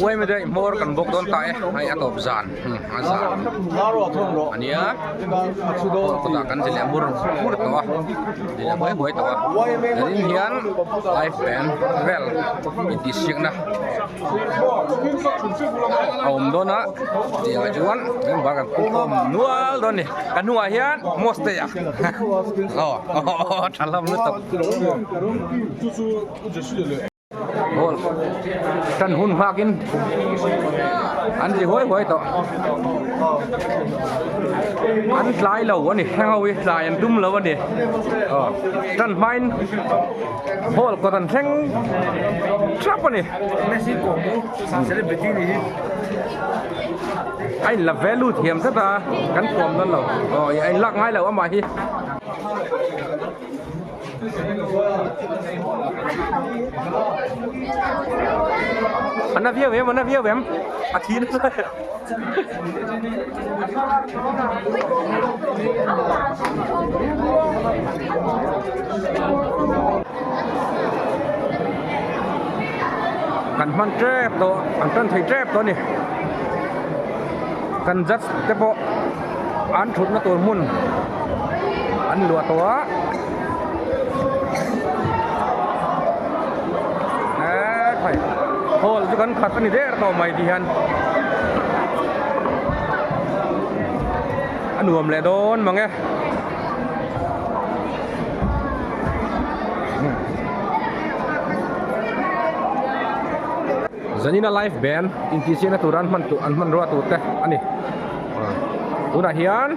Uaime daih hmawr kan bawk dawn ta e hei a tawp zan a zan a nia kawtah kan ti leh mur mur tawh a ti leh huai huai tawh a zanin hian live band vel intihsiakna a awm dawn a tiangah chuan member kan pung khawm nual dawn a ni ka hnungah hian Moste a aw tha hlawm lutuk. Hall tan hun nghakin an ri huai huai tawh an tlai lo a ni heng ho hi tlai an tum lo a ni aw tan hmain hall kawt an thleng thlap a ni a in la value thiam tlat a kan kawm dawn lo aw a in lak ngai lo amah hi. A na viau em a na viau em a thi nasa e. Kan hman tep tawh an tan thei tep tawh a ni kan judge te pawh an thutna tur hmun an luah tawh a ekhai hall chu kan khat a ni der tawh mai ti hian a nuam leh dawn mang e. Zanina live band intihsiakna tura an hman tur an hmanrua tur te a ni tunah hian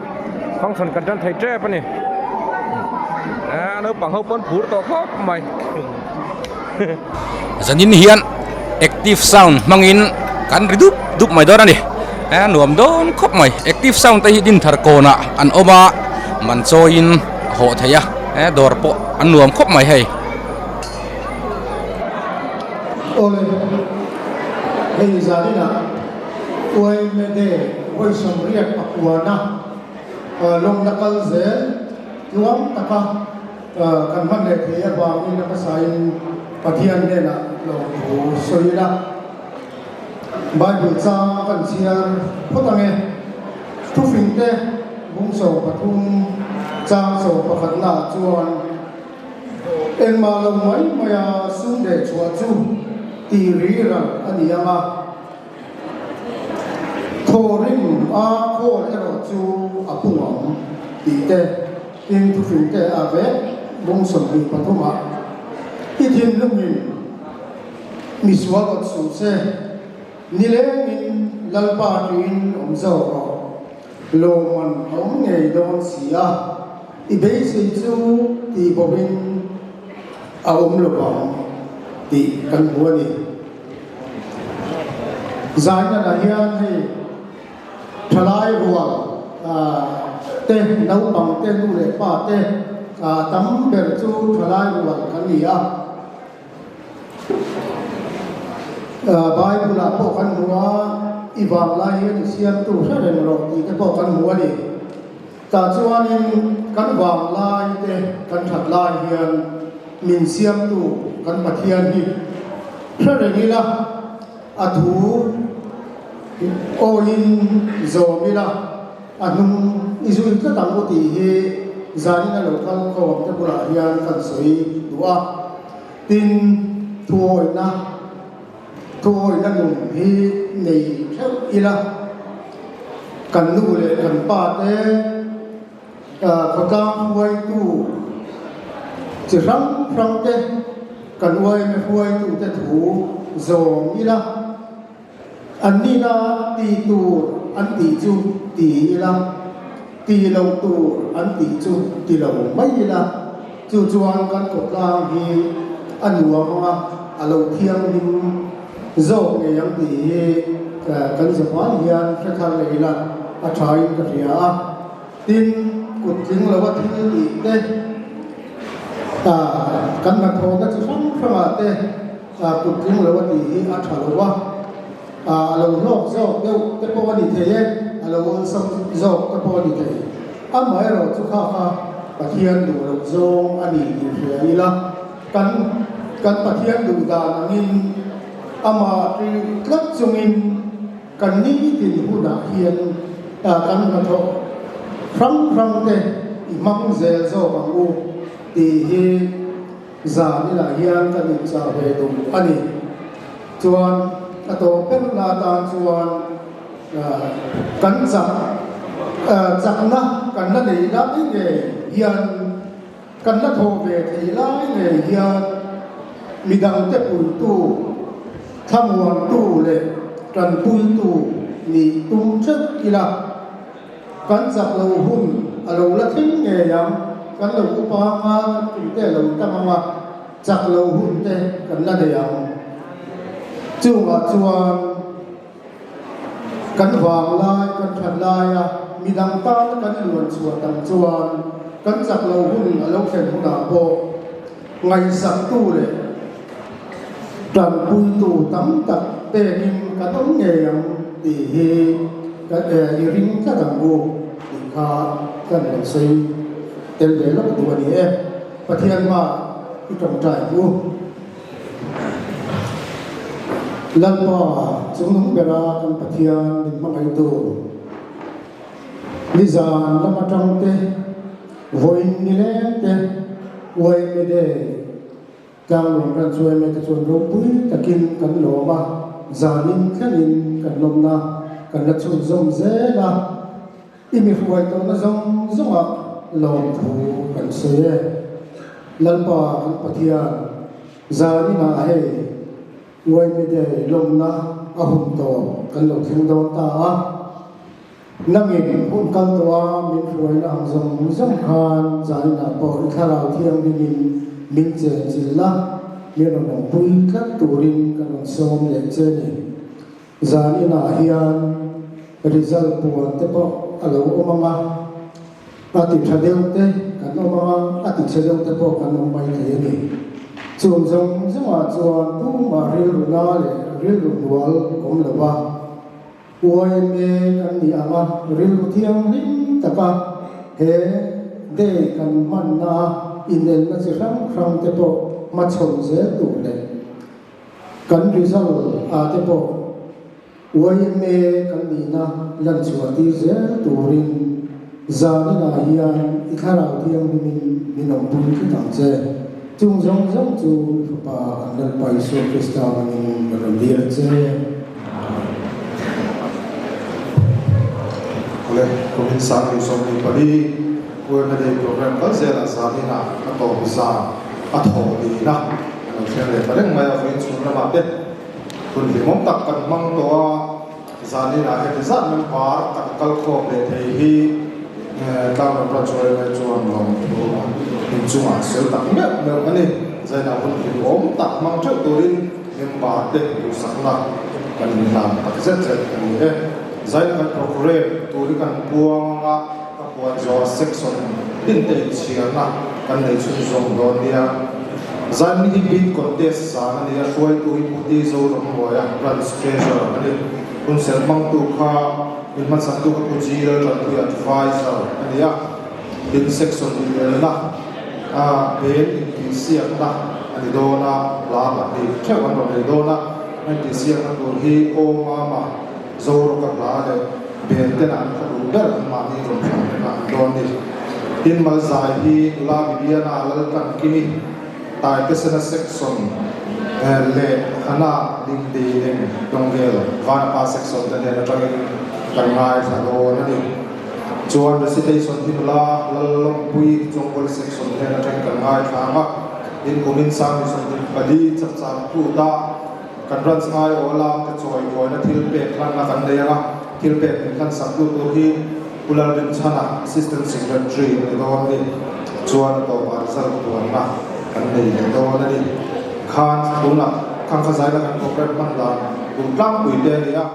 function kan tan thei tep a ni naupang ho pawn phur tawh khawp mai zanin hian active sound hmangin kan ri dup dup mai dawn a ni nuam dawn khawp mai active sound te hi dinthar kawnah an awm a man chawiin a hawh thei a dawr pawh an nuam khawp mai hei. Awle, hei zaninah Uaimede vawi sawmriat pakuana lawmna kal zel tluang taka kan hman leh thei avangin a hmasain Pathian hnenah lawmthu sawi ila. Bible chang kan chhiar phawt ange. Thufingte bung 13 chang 11 naah chuan, Engmah lo mai maia sum leh chhuah chu tih ri ral a ni ang a, thaw rim a khawl erawh chu a pung ang tih te tin thufing te a vek bung 23 ah i thinlungin misual awt suh se, nilengin Lalpa tiin awm zawk rawh. Lawmman a awm ngei dawn si a, i beisei chu tih bawhin a awm lo vang tih kan hmu a ni. Zainana hian hei thalai rual te, naupang te, nu leh pa te tam ber chu thalai rual kan ni a. Bible ah pawh kan hmu a, i vanglai hian i siamtu hre reng rawh tih te pawh kan hmu a ni. Tah chuanin kan vanglai te kan that lai hian min siamtu kan Pathian hi hre reng ila, a thu awiin zawm ila, a hnung i zui tlat ang u tih hi zanin a lo kal khawm te bulah hian kan sawi duh a. Tin, thuawihna, thuawihna nun hi nei theuh ila, kan nu leh kan pa te khawtlang hruaitu chi hrang hrang te, kan uaina hruaitu te thu zawm ila, an nihna ti tur an tih chu ti ila, ti lo tur an tih chu ti lo mai ila, chu chuan kan kawtlang hi a nuam ang a, a lo thianghlim zawk ngei ang tih hi kan zavai hian hre thar leh ila a thain ka hria a. Tin, kut tling loa thil tih te, kan hnathawhna chi hrang hrangah te, Kut tling lo a tih hi a tha lo a, a lo hlawk zawk deuh te pawh a ni thei e, a lo awlsam zawk te pawh a ni thei. Amaherawh chu kha kha Pathian duh loh zawng a ni tih hria ila, kan. kan Pathian duh dan angin amah ṭih tlat chungin kan nitin hunah hian kan hnathawh hrang hrang te i hmang zel zawk ang u tih hi zan inah hian kan inchah ve duh a ni. Chuan a tawp ber na atan chuan kan chak chakna kan la nei lai ngei hian kan la thawh ve thei lai ngei hian midangte puitu, thlamuantu leh tanpuitu nih tum theuh ila. Kan chak lo hun a lo la thleng ngei ang, kan lo upa anga kan tum te a lo tam anga chak lo hun te kan la nei ang. Chungah chuan kan vang lai, kan that laia midang tana kan luan chhuah tam chuan kan chak lo hun a lo thlen hunah pawh ngaihsaktu leh tanpuitu tam tak pekin kan awm ngei ang tih hi i ring tlat ang u tih kha kan rawn sawi tel ve lawk duh a ni e. Pathian hma i tawngtai ang u. Lalpa chungnung bera kan Pathian min hmangaihtu nizan lam atang te, vawiin nileng te, uaime day, Tlanglawm ran chu eme te chuan ropui takin kan lawm a, zanin thlengin kan lawmna kan la chhunzawm zel a, i mi hruai tawhna zawng zawngah lawmthu kan sawi e. Lalpa kan Pathian, zaninah hei uaime day lawmna a hun tawp kan lo thleng dawn ta a, Nangin hun kal tawh a min hruaina ang zawng zawng khan zaninah pawh i thlarau thianghlimin min chenchilh la, min rawn awmpui tlat turin ka rawn sawm leh che ni. Zaninah hian result puan te pawh a lo awm ang a, a ti tha deuh te kan awm ang a, a ti chhe deuh te pawh kan awm mai thei a ni. Chung zawng zawngah chuan tumah rilru na leh rilru hnual awm lo va. YMA kan nih ang a, rilru thianghlim taka he day kan hmanna a inelna chi hrang hrang te pawh hmachhawn zel tur leh kan result ah te pawh YMA kan nihna lan chhuah tir zel turin zaninah hian i thlarau thianghlimin min awmpui tlat ang che. Chung zawng zawng chu i Fapa kan Lalpa Isua Krista hmangin ka rawn dil a che. Awle, kumin 2024 Uaina Day program kal zelah zaninah a tawp zan a thawh nihna a lo thleng leh ta reng mai a, vawiin chhun lamah te hun hlimawm tak kan hmang tawh a, zaninah heti zat member tak kal khawm leh thei hi Tlangram Branch yma chuan lawmthu a inchungah sawi tak meuh meuh a ni. Zainah hun hlimawm tak hmang theuh turin Member te duhsakna kan inhlan tak zet zet a ni e. Zaina kan programme tur hi kan puang anga ka puan zawh section tin te inchhiarna kan nei chhunzawm dawn nia. Zaini hi bid contest zan a ni a, hruaitu hi Pu Di Zoramhnuaia Branch Treasurer a ni. Hunserh hmangtu kha min hmansaktu kha Pu G Laltanpuia Advisor a ni a. Tin section inelna a bel intihsiakna a ni dawn a, hla pahnih theuh an rawn nei dawn a, a intihsiakna tur hi Aw Mama, Zorawka hla leh bel tena an khaw duh ber an mahni rawn thlan a an dawn ni. Tin Malzai hi nula Bibiana Laltankimi, Taitesena section leh Hana Lingdi Leng Dongel Vanapa section te hnen atangin kan ngaithla dawn a ni. Chuan recitation hi nula Lallawmpui Chawngkawl section hnen atangin kan ngaithla ang a, tin kumin sang ni 24 chapchar kut a kan branch aiawh lam te chawi kawina thil pek hlanna kan nei ang a, thil pek min hlan sak tu tur hi Pu Lalrinchhana Assistant Secretary a ni dawn a ni. Chuan a tawpah result puanna kan nei leh dawn a ni. Khan tunah khangkha zaina kan programme hman dan tur tlangpui te a ni a.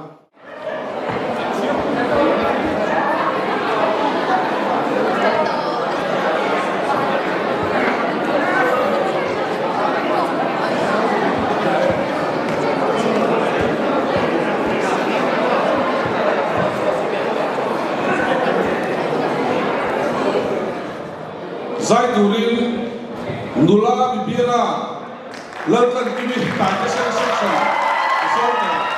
Zai turin nula Bibiana Lal. Taitesena Section i sawm tel.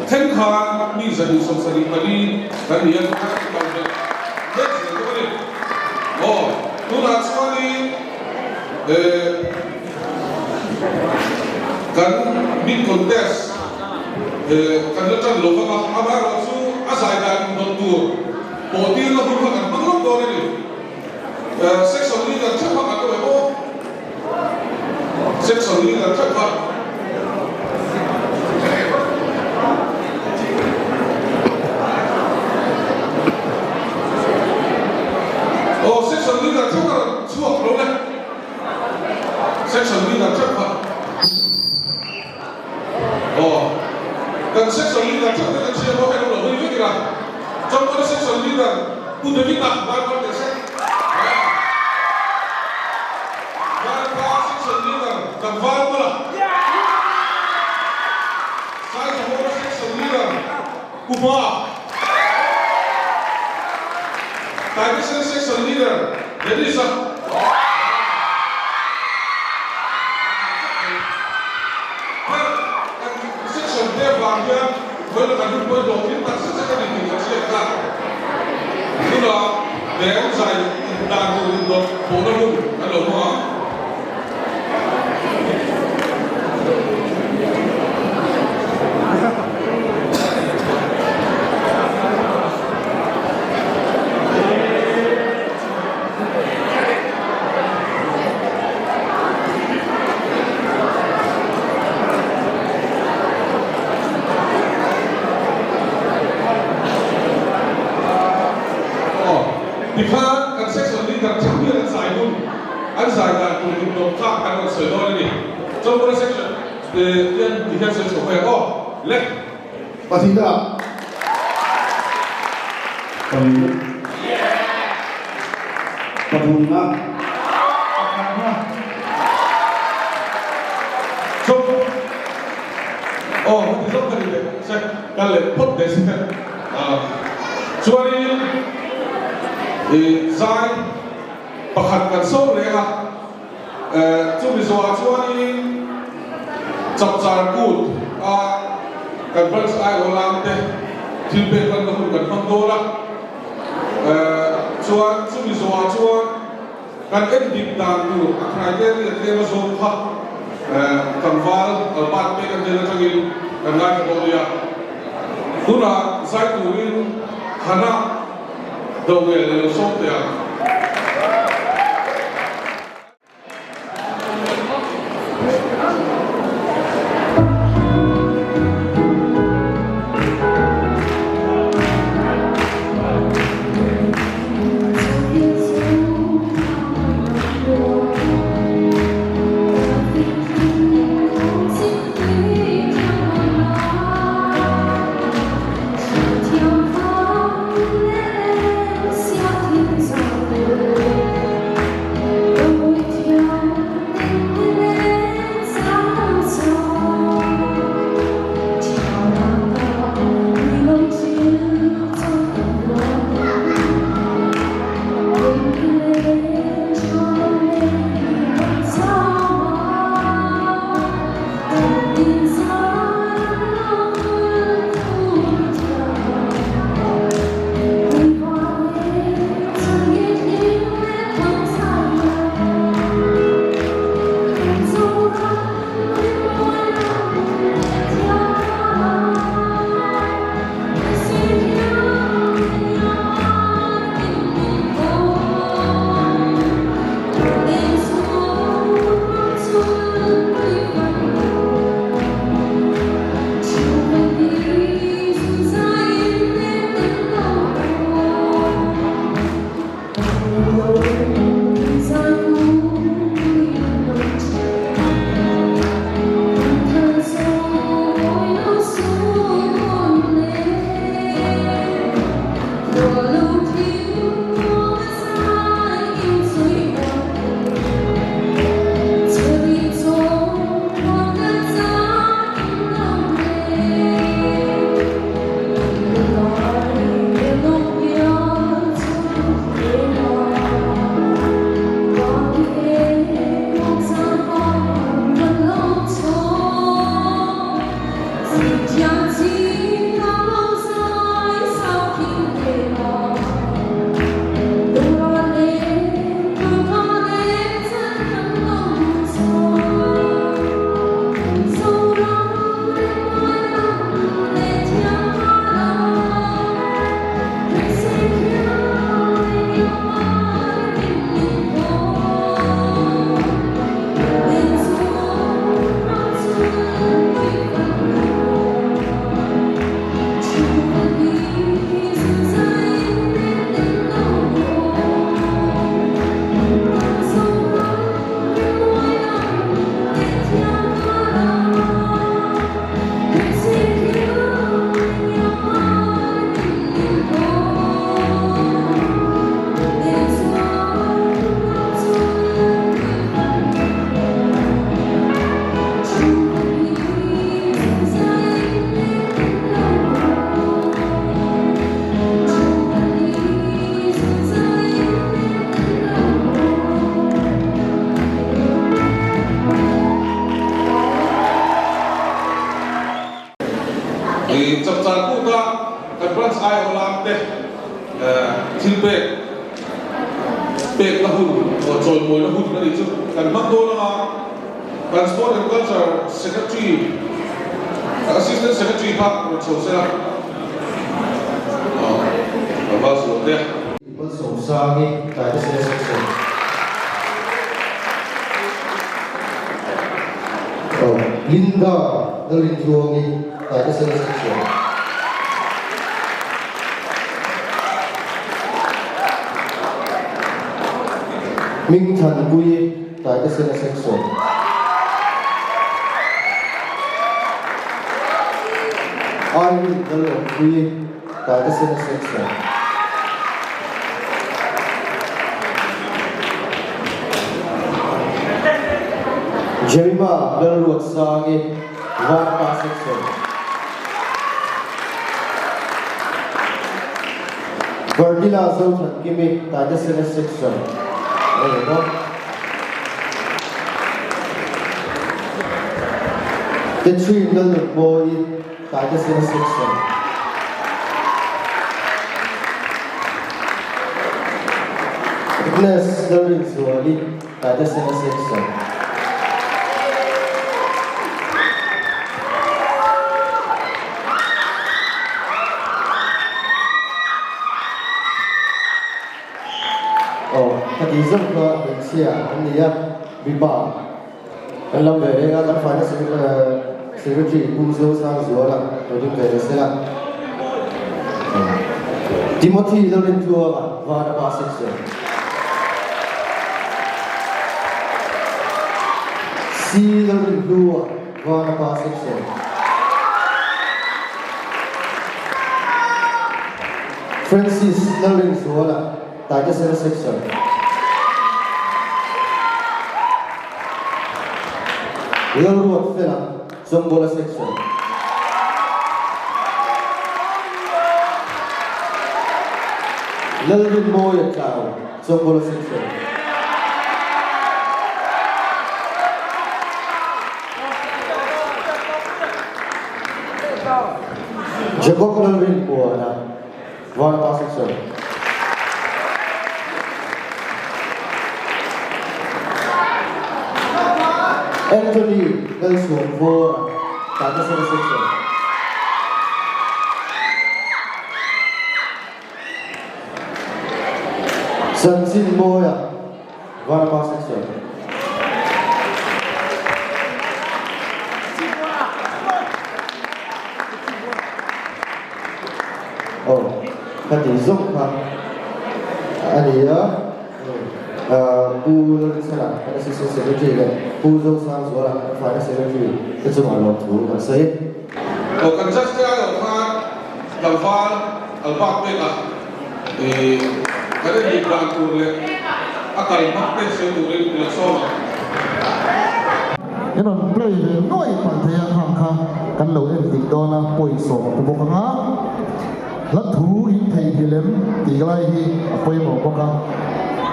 Thleng khan mi 174 kan ni a, kan kal belh mek zel bawk a ni. Aw, tunah chuanin eh kan big contest eh kan la tan lo vang a, amaherawhchu a zai dan indawn tur pawh tirna hun kha kan hmang lawk dawn a ni. Eh section leader theuh kha kan awm em aw? Section leader theuh kha. Aw section leader theuh kha rawn chhuak lo le. Section leader theuh kha. Aw kan section leader theuh te kan hria maw hei lo lo hawi vek ila. Chawngkawna section leader Pu David-a Bible teh se. Vanpa section leader Tlangval Mala. Saizahawna section leader Pu Hma. Taitesen section leader Dennis-a. Kan section te avang hian Vawiin kan hun pawhin hlawhtling tak zet zet a ni tih kan hriat kha. Tunah beng zai dan tur indawt pawhna hun kan lo hmang ang. Aw, tikhan kan section leader theuh hian an zai hun, an zai dan tur indawm kha an rawn sawi dawn a ni. Chawngkawna section te hian tihian sawi chho mai ang aw, le. Pathina. Pali. Pathumna. Pakhatna. Chawp. Aw, heti zawk ka ni leh se, ka leh phawt teh se. Chuanin i zai pakhat kan sawm reng a, chumi zawhah chuanin chapchar kut a kan branch aiawh lam te thil pek lanna hun kan hmang dawn a, chuan chumi zawhah chuan kan en dik dan tur a criteria tlem a zawm kha tlangval Albert pek a hnen atangin kan ngaithla dawn nia. Tunah zai turin Hannah Dawngel leh lo sawm teh ang. kan branch aiawh lam te thil pek pekna hun chawimawina hun a nih chu kan hmang dawn anga kan Sport and Culture Secretary Assistant Secretary kha rawn chho sela Tlangval Zualte. Malsawmsangi Taite Senior Section Linda Lalrintluangi Taite Senior Section. Hmingthanpuii Taite Senior Section. Irene Lalawmpuii Taite Senior Section. Jemima Lalruatsangi Vanpa Section. Berdila Zothankimi Taitesena Section a ni bawk. Catherine Lalnunmawii Taitesena Section. Agnes Lalrinzuali Taitesena Section. Aw, ka tih zawk kha hmeichhia an ni a, mipa kan lam ve reng a, kan finance secretary Pu Zosangzuala lo ding ve leh sela. Timothy Lalrintluanga Vanapa Section. C Lalrinhlua Vanapa Section. Francis Lalrinzuala Taitesena Section. Lalruatfela Chawngbola Section. Lalrinmawia Tlau, Chawngbola Section. Jacob Lalrinmuana, Vanpa Section. Anthony Lalsuanvawra, Tatasena Section. Chanchinmawia, Vanpa Section. Aw, ka tih zawk kha a ni a, Pu Lalrinchhana kan Assistant Secretary leh Pu Zosangzuala kan Finance Secretary te chungah lawmthu kan sawi. Aw, kan judge te aiawh khan tlangval Albert pekah i kan endik dan tur leh a kal hmak te sawi turin i lo sawm ang. I rawn play ve nuai palh thei a khang kha kan lo en dik dawn a pawisa a pu bawk anga hla thu in theihnghilh em tih lai hi a pawimawh bawk a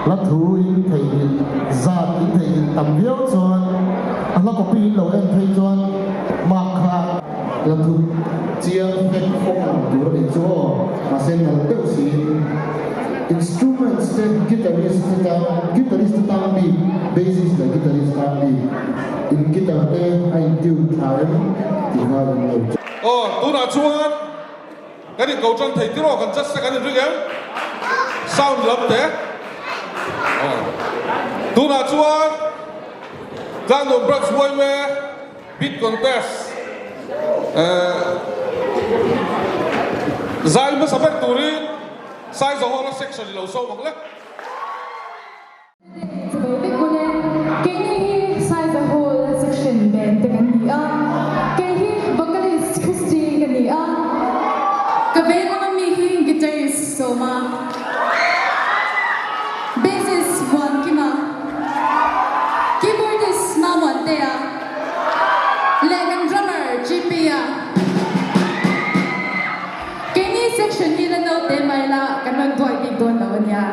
hla thu in theihnghilh zat in theihnghilh tam viau chuan a hla copy in lo en phei chuan mark kha hla thu chiang fek fawk ang tur a nih chu aw mahse nalh deuh siin instruments te guitarist te tan guitarist te tan bik bassist leh guitarist tan bik in guitar te a in tune tha em tih kha in lo Aw tunah chuan kan in ko tan thei tiraw kan just te kan in ring em sound lam te aw tunah chuan Tlangnuam Branch Huaime Bid contest zai hmasa ber turin Saizahawla section i lo sawm ang le. Chabai vek bawk e. Keini hi Saizahawla section band te kan ni a. Kei hi vocalist Christy ka ni a. Ka vei anga mi hi guitarist Sawma, bassist Muankima. Keyboardist Mamuantea leh kan drummer GP-a. Keini section hi la naute mai la kan rawn duai bik dawn lo a nia.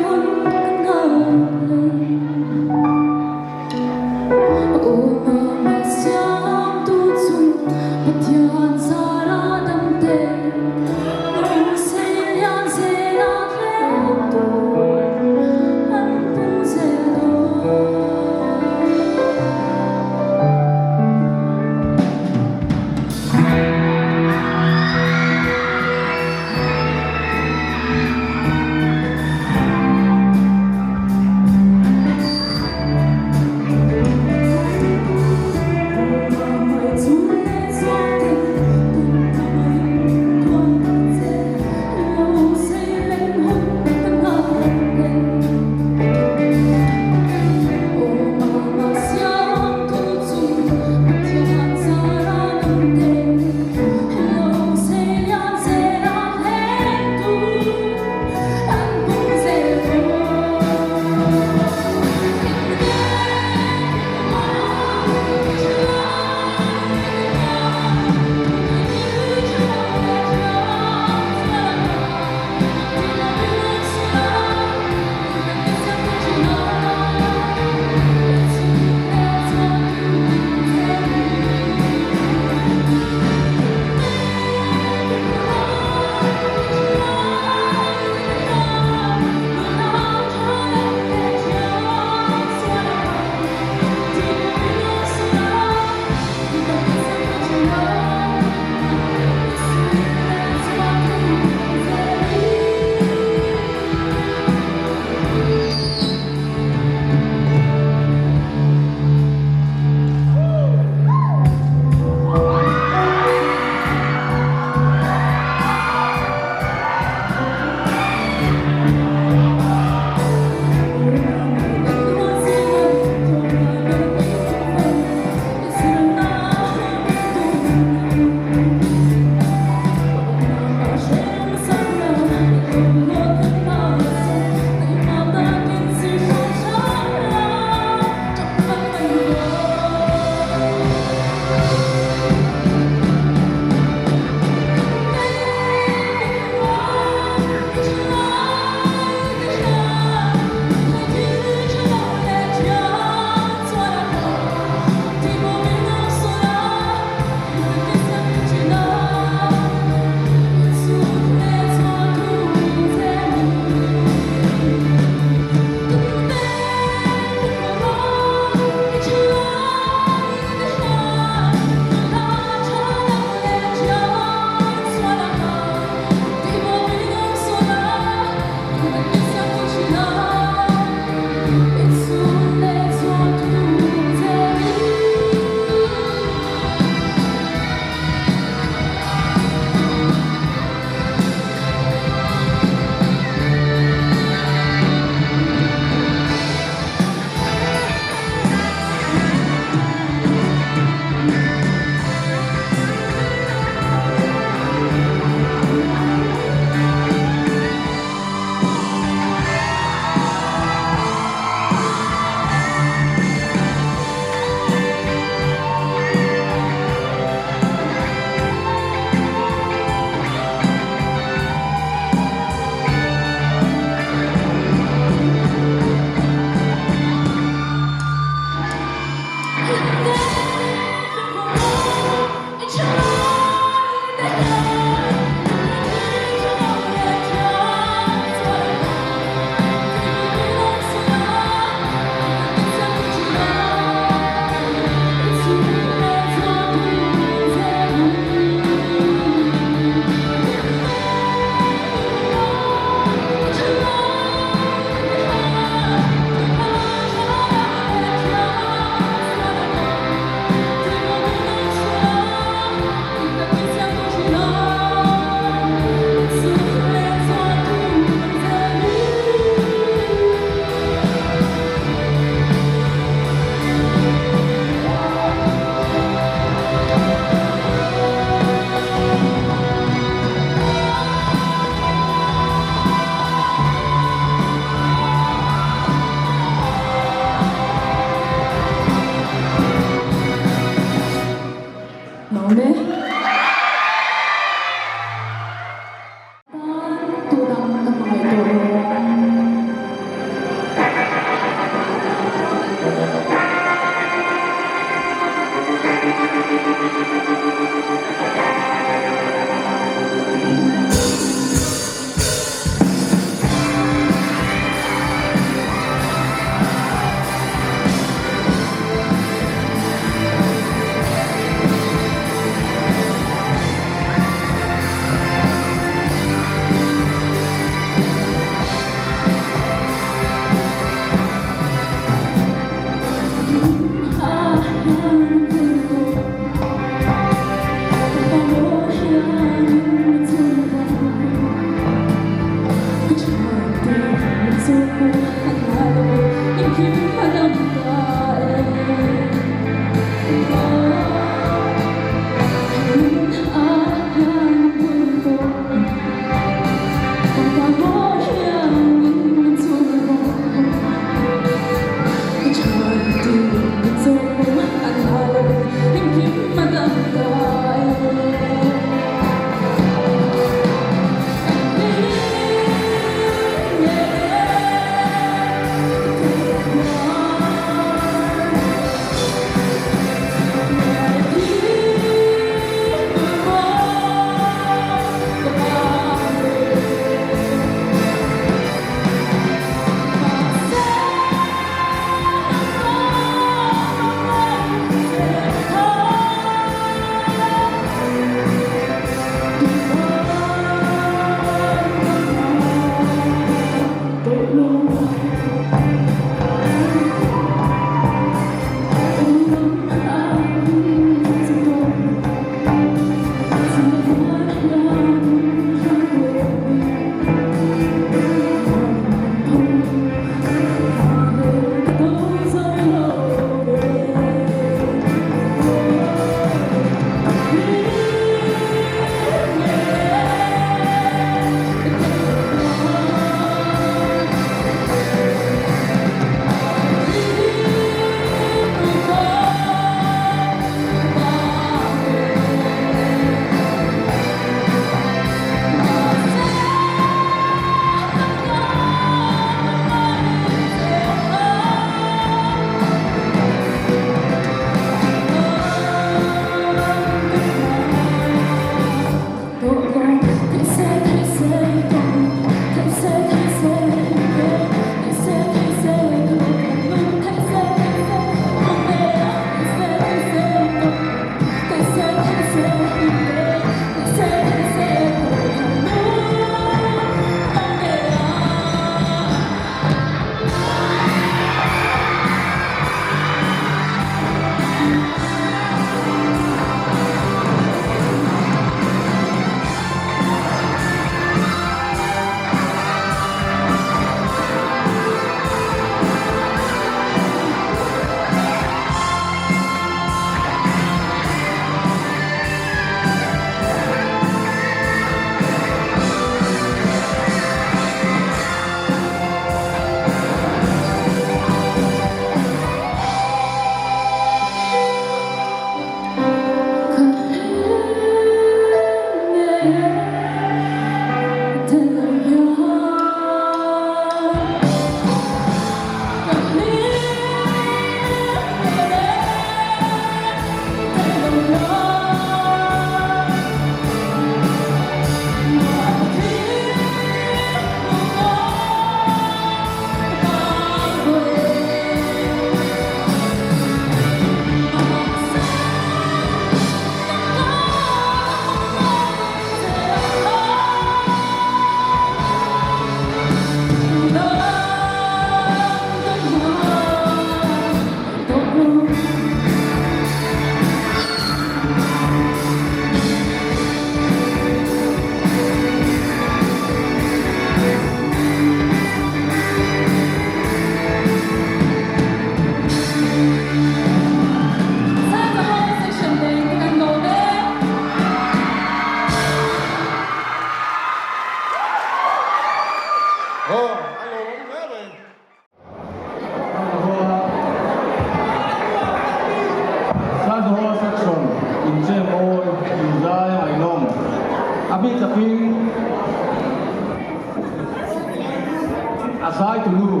A zai tunu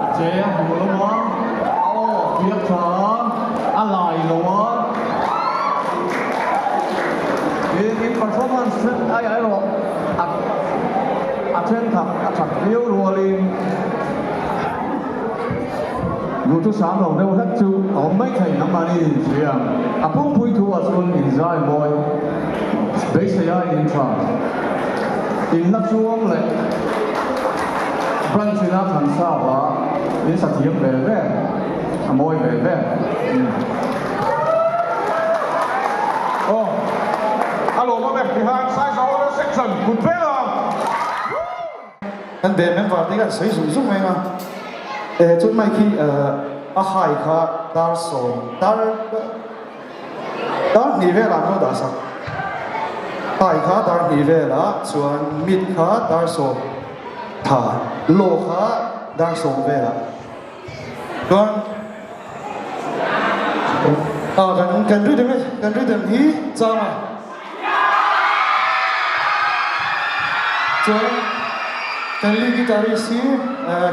a che a hmu lo a, a aw a fiak tha a, a lai lo a. Tin, in performance then ai erawh a a thenkhat a that viau rualin duhthusam lo deuh hlek chu a awm mai thei nangmahni inhria. A pumpui thu ah chuan inzai mawi beisei a intha inla chuang leh branch ina thlan sa hla in sa thiam ve ve a mawi ve ve. Aw a lawmawm e tihan size a order section kut veng ang. Kan bem member te kan sawi zung zung mai a, e chun mai khi a hai kha dar sawm dar dar hnih velah an lo dah sak, hai kha dar hnih velah chuan mit kha dar sawm tha law kha dar sawm velah chuan ah kan kan rhythm kan rhythm hi chang a. Chuan kan lead guitarist hi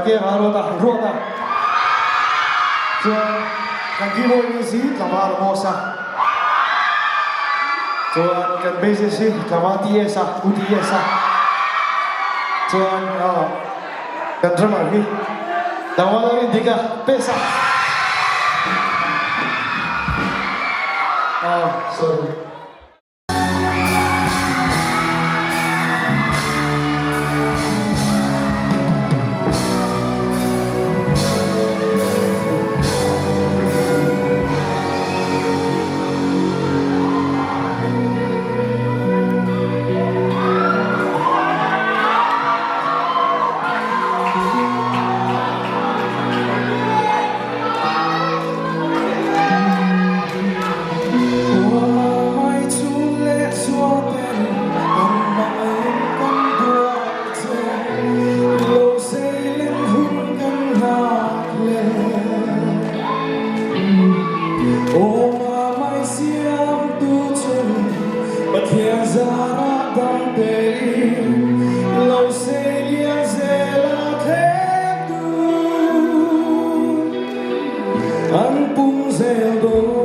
Kera Ruata Ruata chuan kan keyboardist hi Tlangval Amos a chuan kan bassist hi Tlangval TS a U TS a chuan kan drummer hi Tlangval Lalrindika Pesa sorry. An pung zel dawn.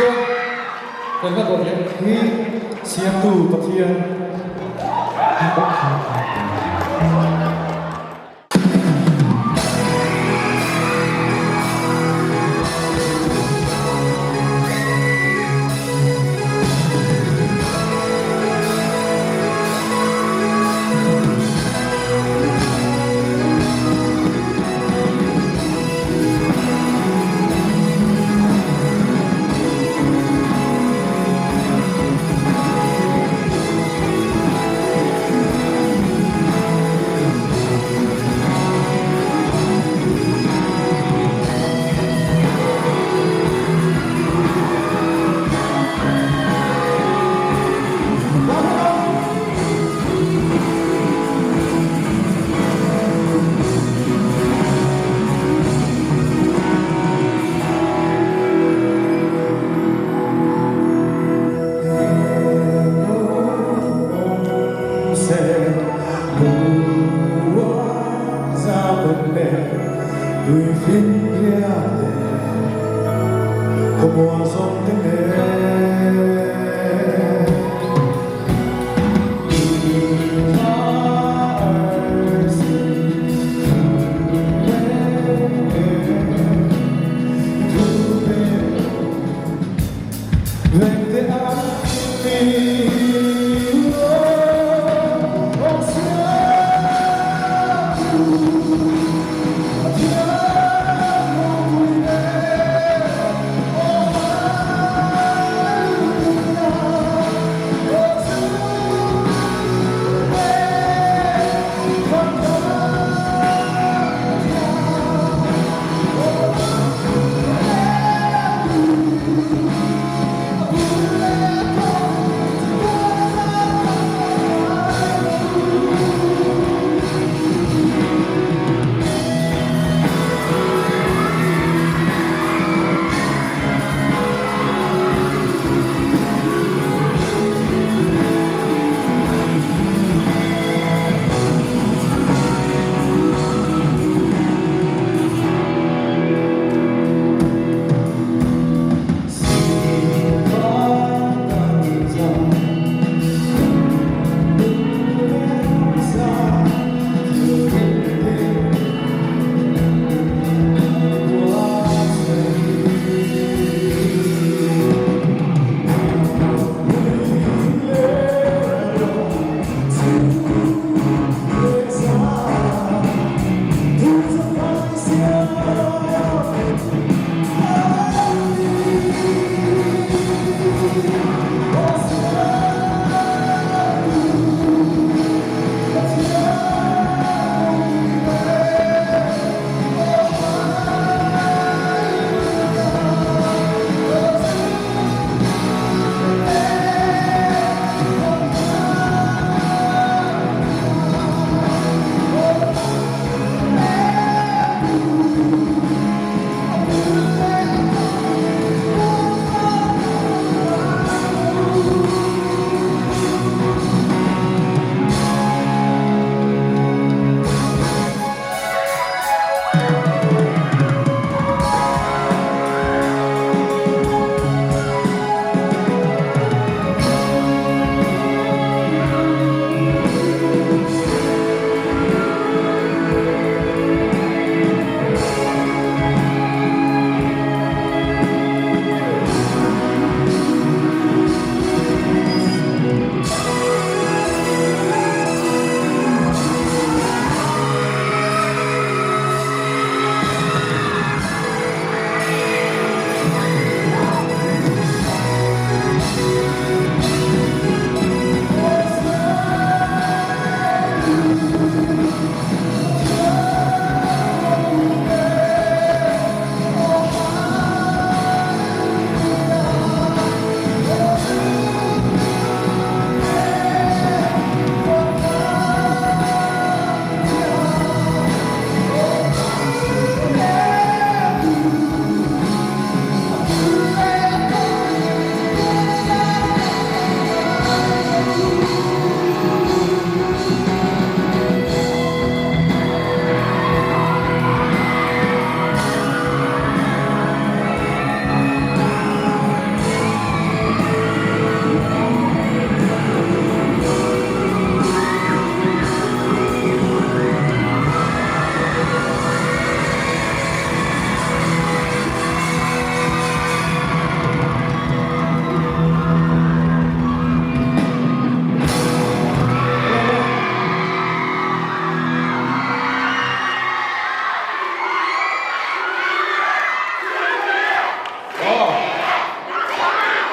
Chuan kan hla dawt leh hi Siamtu Pathian.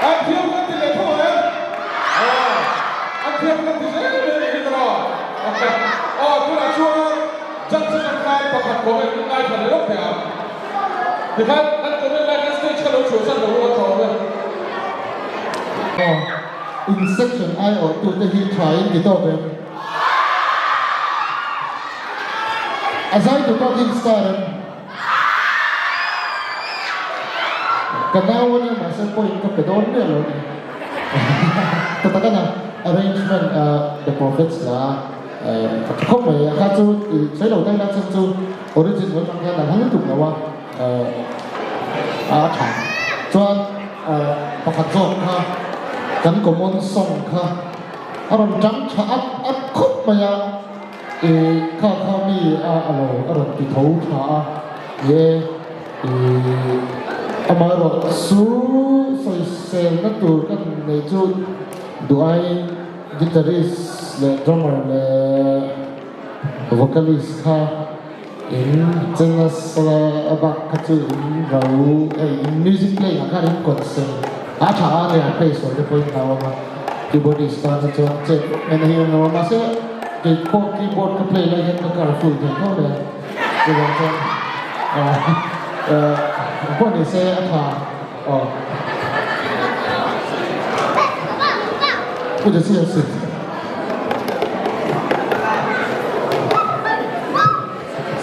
An thiam kan ti leh tho em? Aw, an thiam kan ti zel mai anih hi tawh. Aw, tunah chuan judge atang khan pakhat comment kan ngaithla leh lawk thei ang. Tikhan kan comment lai khan stage kha lo chhuahsan lo ru a tha awm e. Aw, in section aiawhtute hi tha in ti tawk em? A zai tu pawh khi star em? Ka nau a nia mahse point ka pe dawn miah lo a ni. Ka tak a na arrangement The Prophets hla a tha khawp mai a kha chu i sawi lo daih la chhan chu origin lo atang khan a hla lutuk lo a a tha. Chuan pakhat zawk kha kan common song kha a rawn tang tha at at khawp mai a. I kha kha mi a a lo a rawn ti tho tha a, ye i amaherawh chu sawiselna tur ka nei chu duhai guitarist leh drummer leh vocalist kha in cheng nasa a bak kha chu in ro hei in music play ah khan in concern a tha a nia play sual te pawhin lo awm a keyboardist tan te chuan chet en hi awm lo a mahse kei pawh keyboard ka play lai hian ka careful thei tho le chuvang chuan pawh ni se a tha aw Pu Jesse an sin.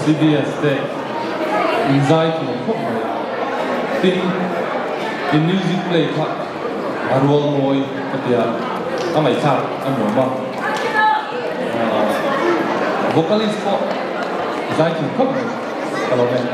CBS te in zai thiam khawp mai. Tin, in music play kha a rual mawi ka tia, a ngaihthlak a nuam a. Vocalist pawh zai thiam khawp mai ka lo en.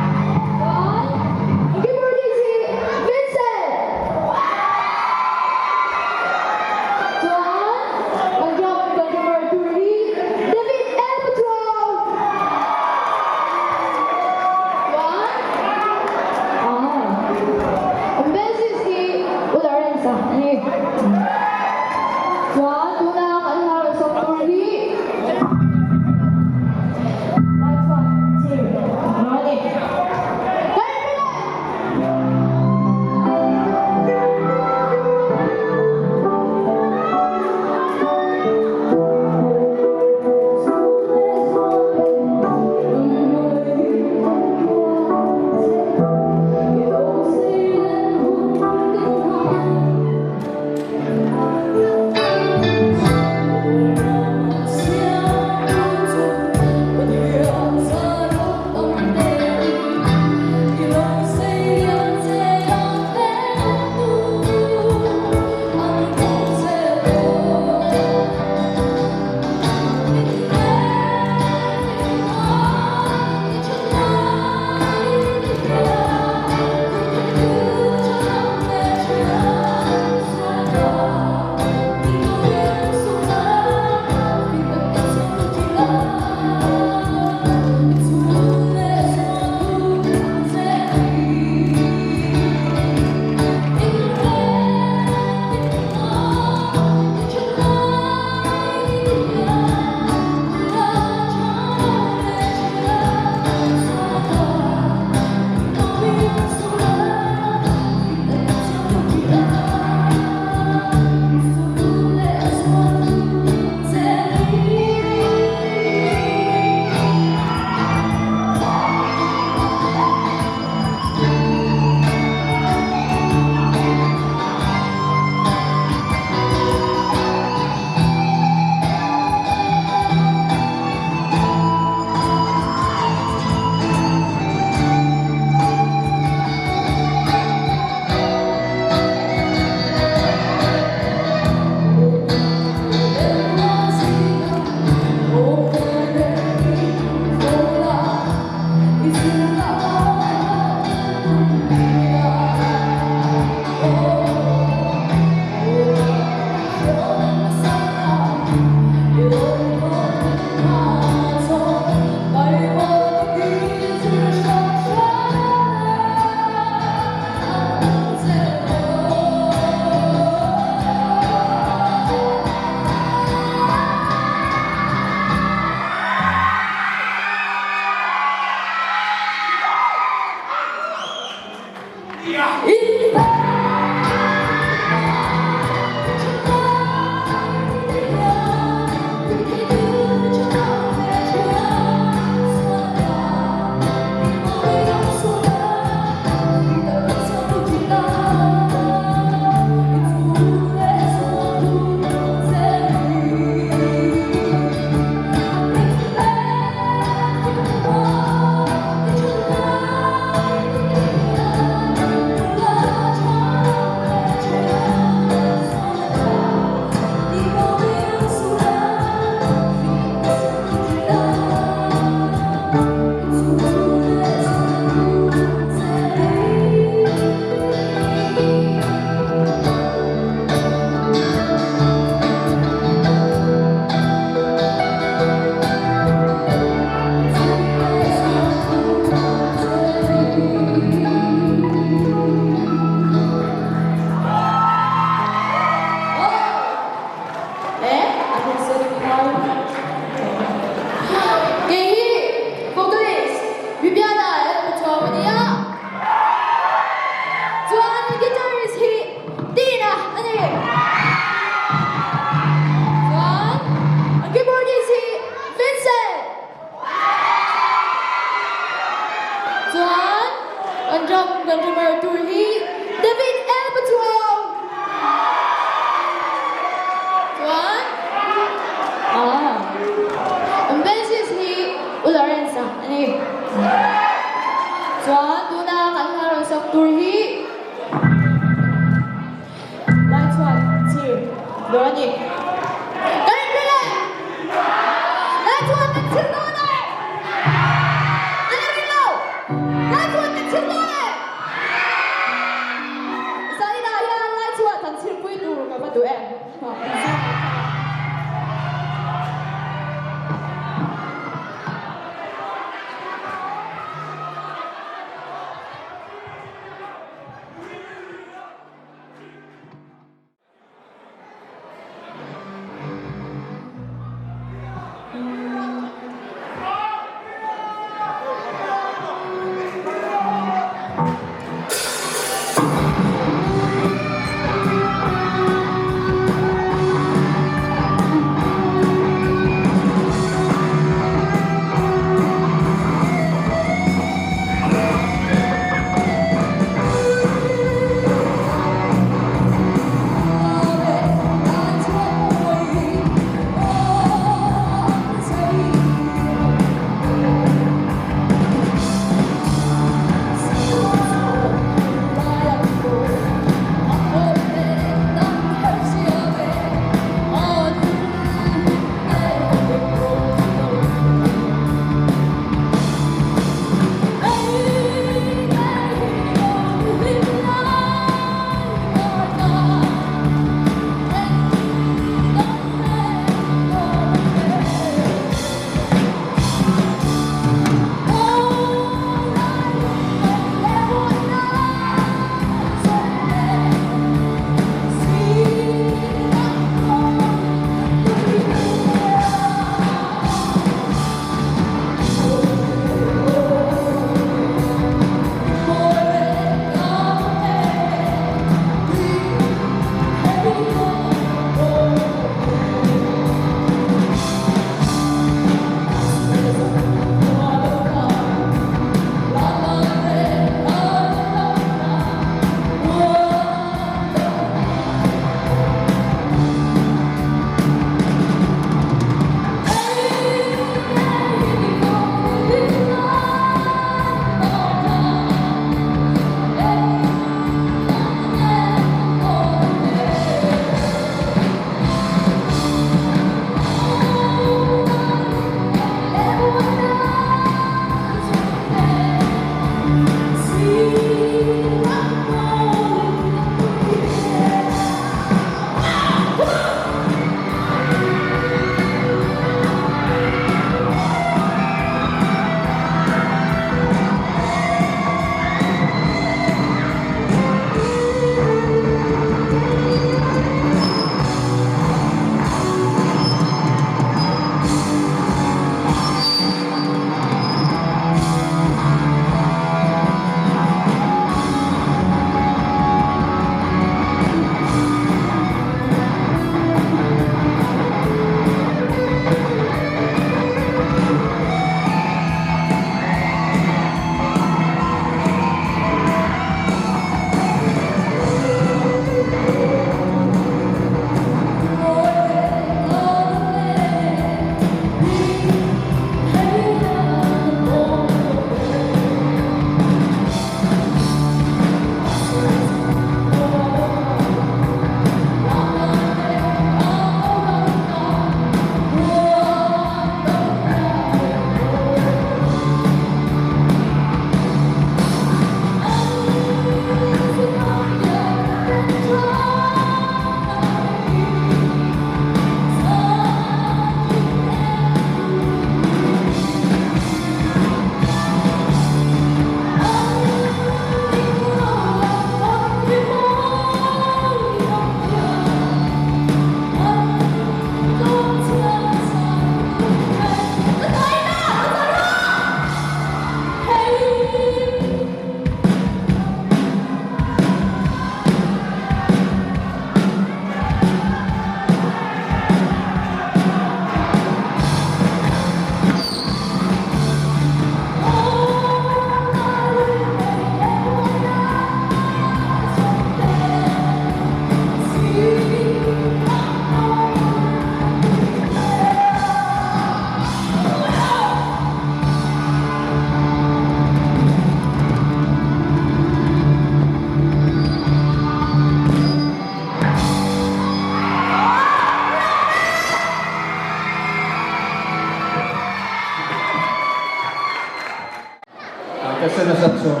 Taitesena section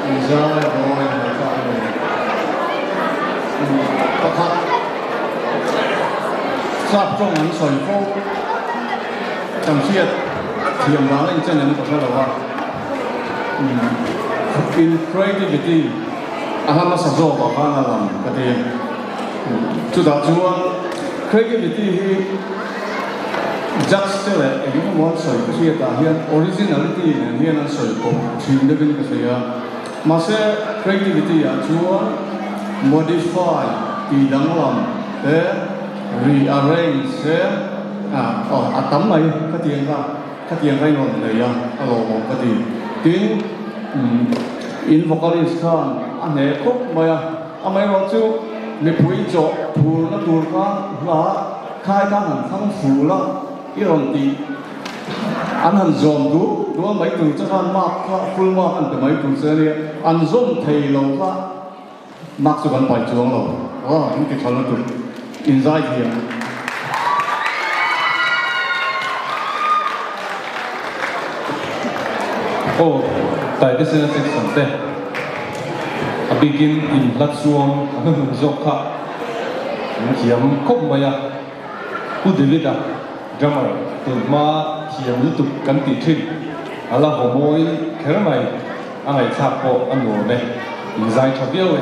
inzai mawi ngaihthlak a ni. Pakhat sap tawng an sawi fo kan hriat thiam vang a inchen em ka hre lo a. In creativity a hla hmasa zawk ah khan a lang ka ti. Chutah chuan creativity hi judge te leh eng emaw an sawi ka hriat ah hian originality nen hian an sawi pawh thin deuhin ka hria. Mahse creativity ah chuan modify tih danglam te rearrange te a tam mai ka ti ang kha. Khatiang ka inrawn nei a, a lawmawm ka ti. Tin, in vocalist khan a hneh khawp mai a, amaherawh chu mipui chawh phurna tur khan hla khai khan han thlang ful a, i rawn tih an han zawm duh duh a mai tur che khan mark kha full mark an pe mai tur che a nia, an zawm thei lo kha Mark chu kan pai chuang lo. Aw, in ti tha lutuk. In zai thiam. Aw, Taitesena section te a bikin in hla chuang a hnuhnung zawk kha in thiam khawp mai a. Pu David-a drummer tunhma thiam lutuk kan tih thin a la haw mawi kher mai. A ngaihthlak pawh a nuam e, in zai tha viau e.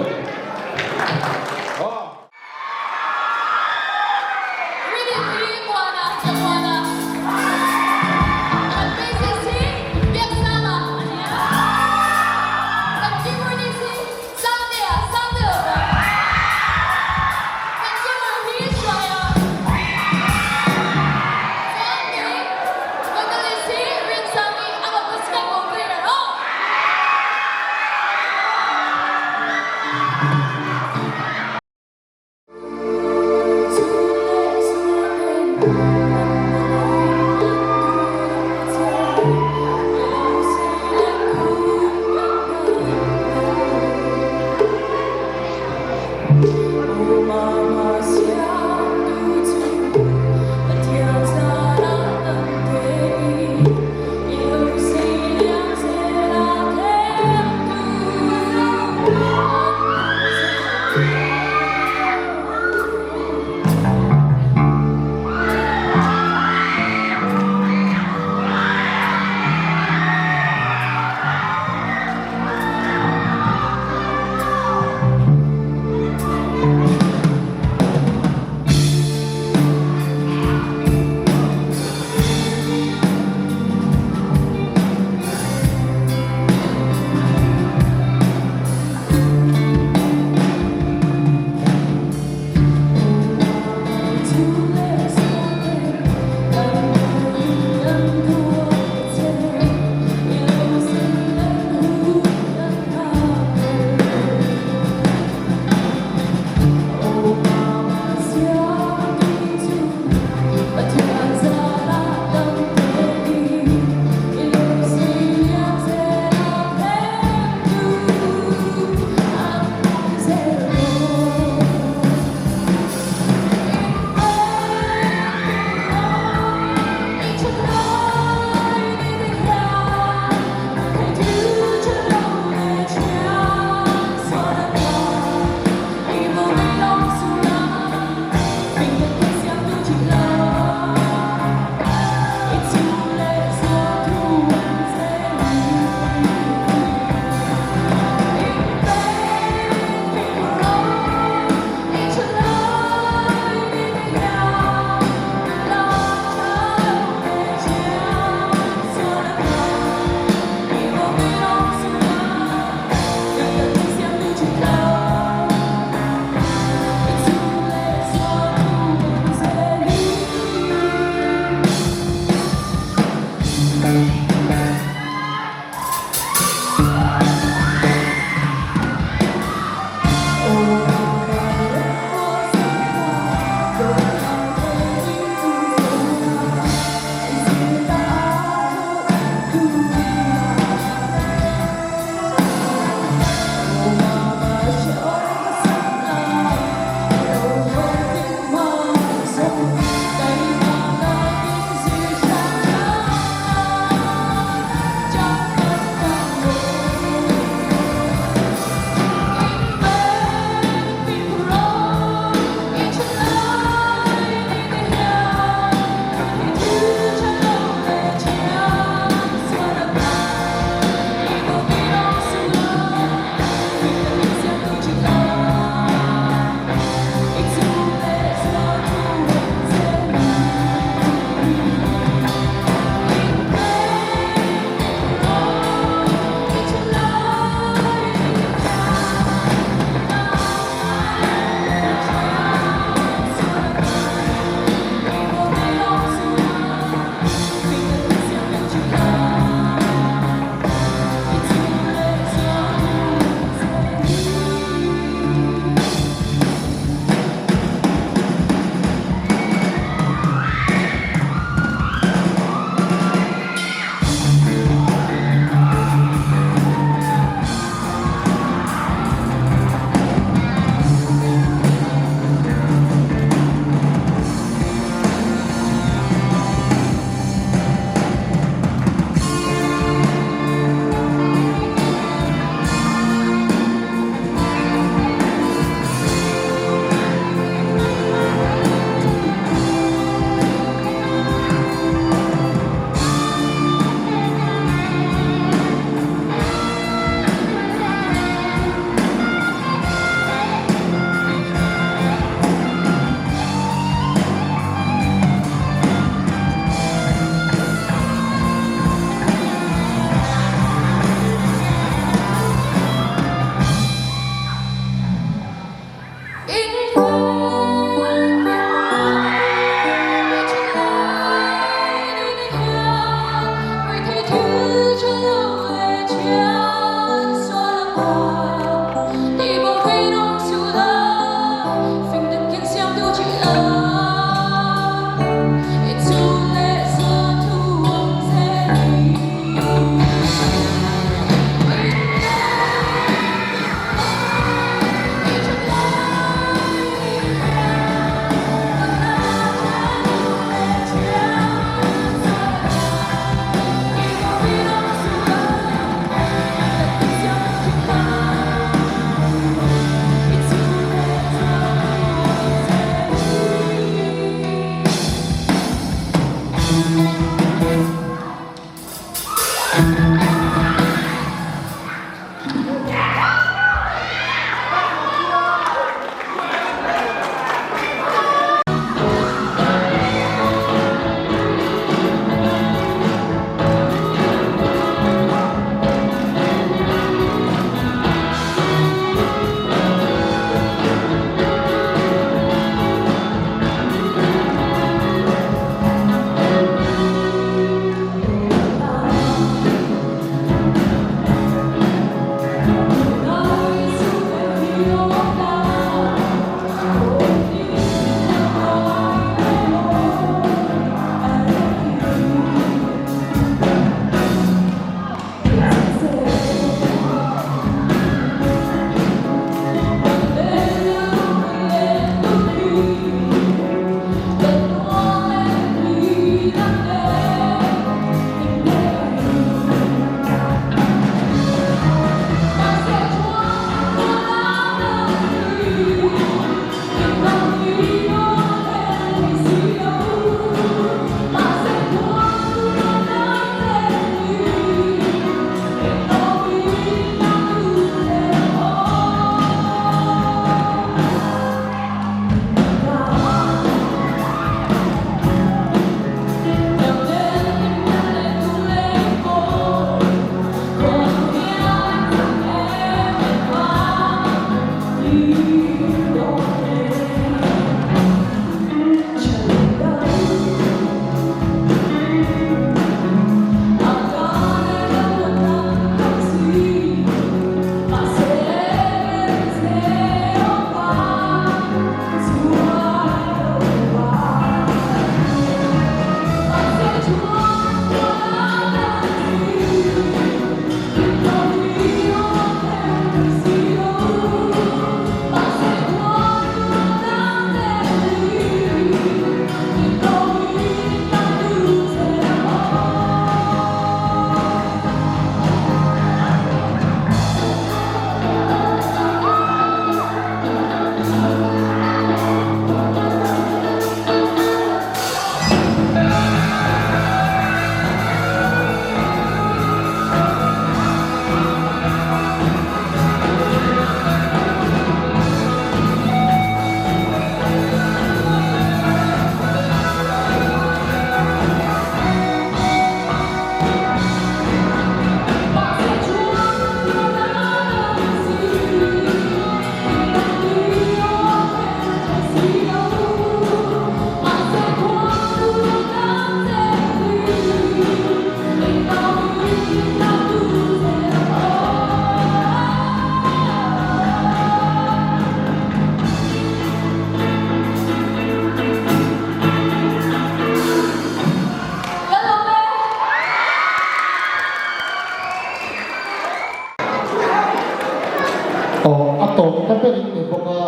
Aw a tawpna ber in ni bawk a,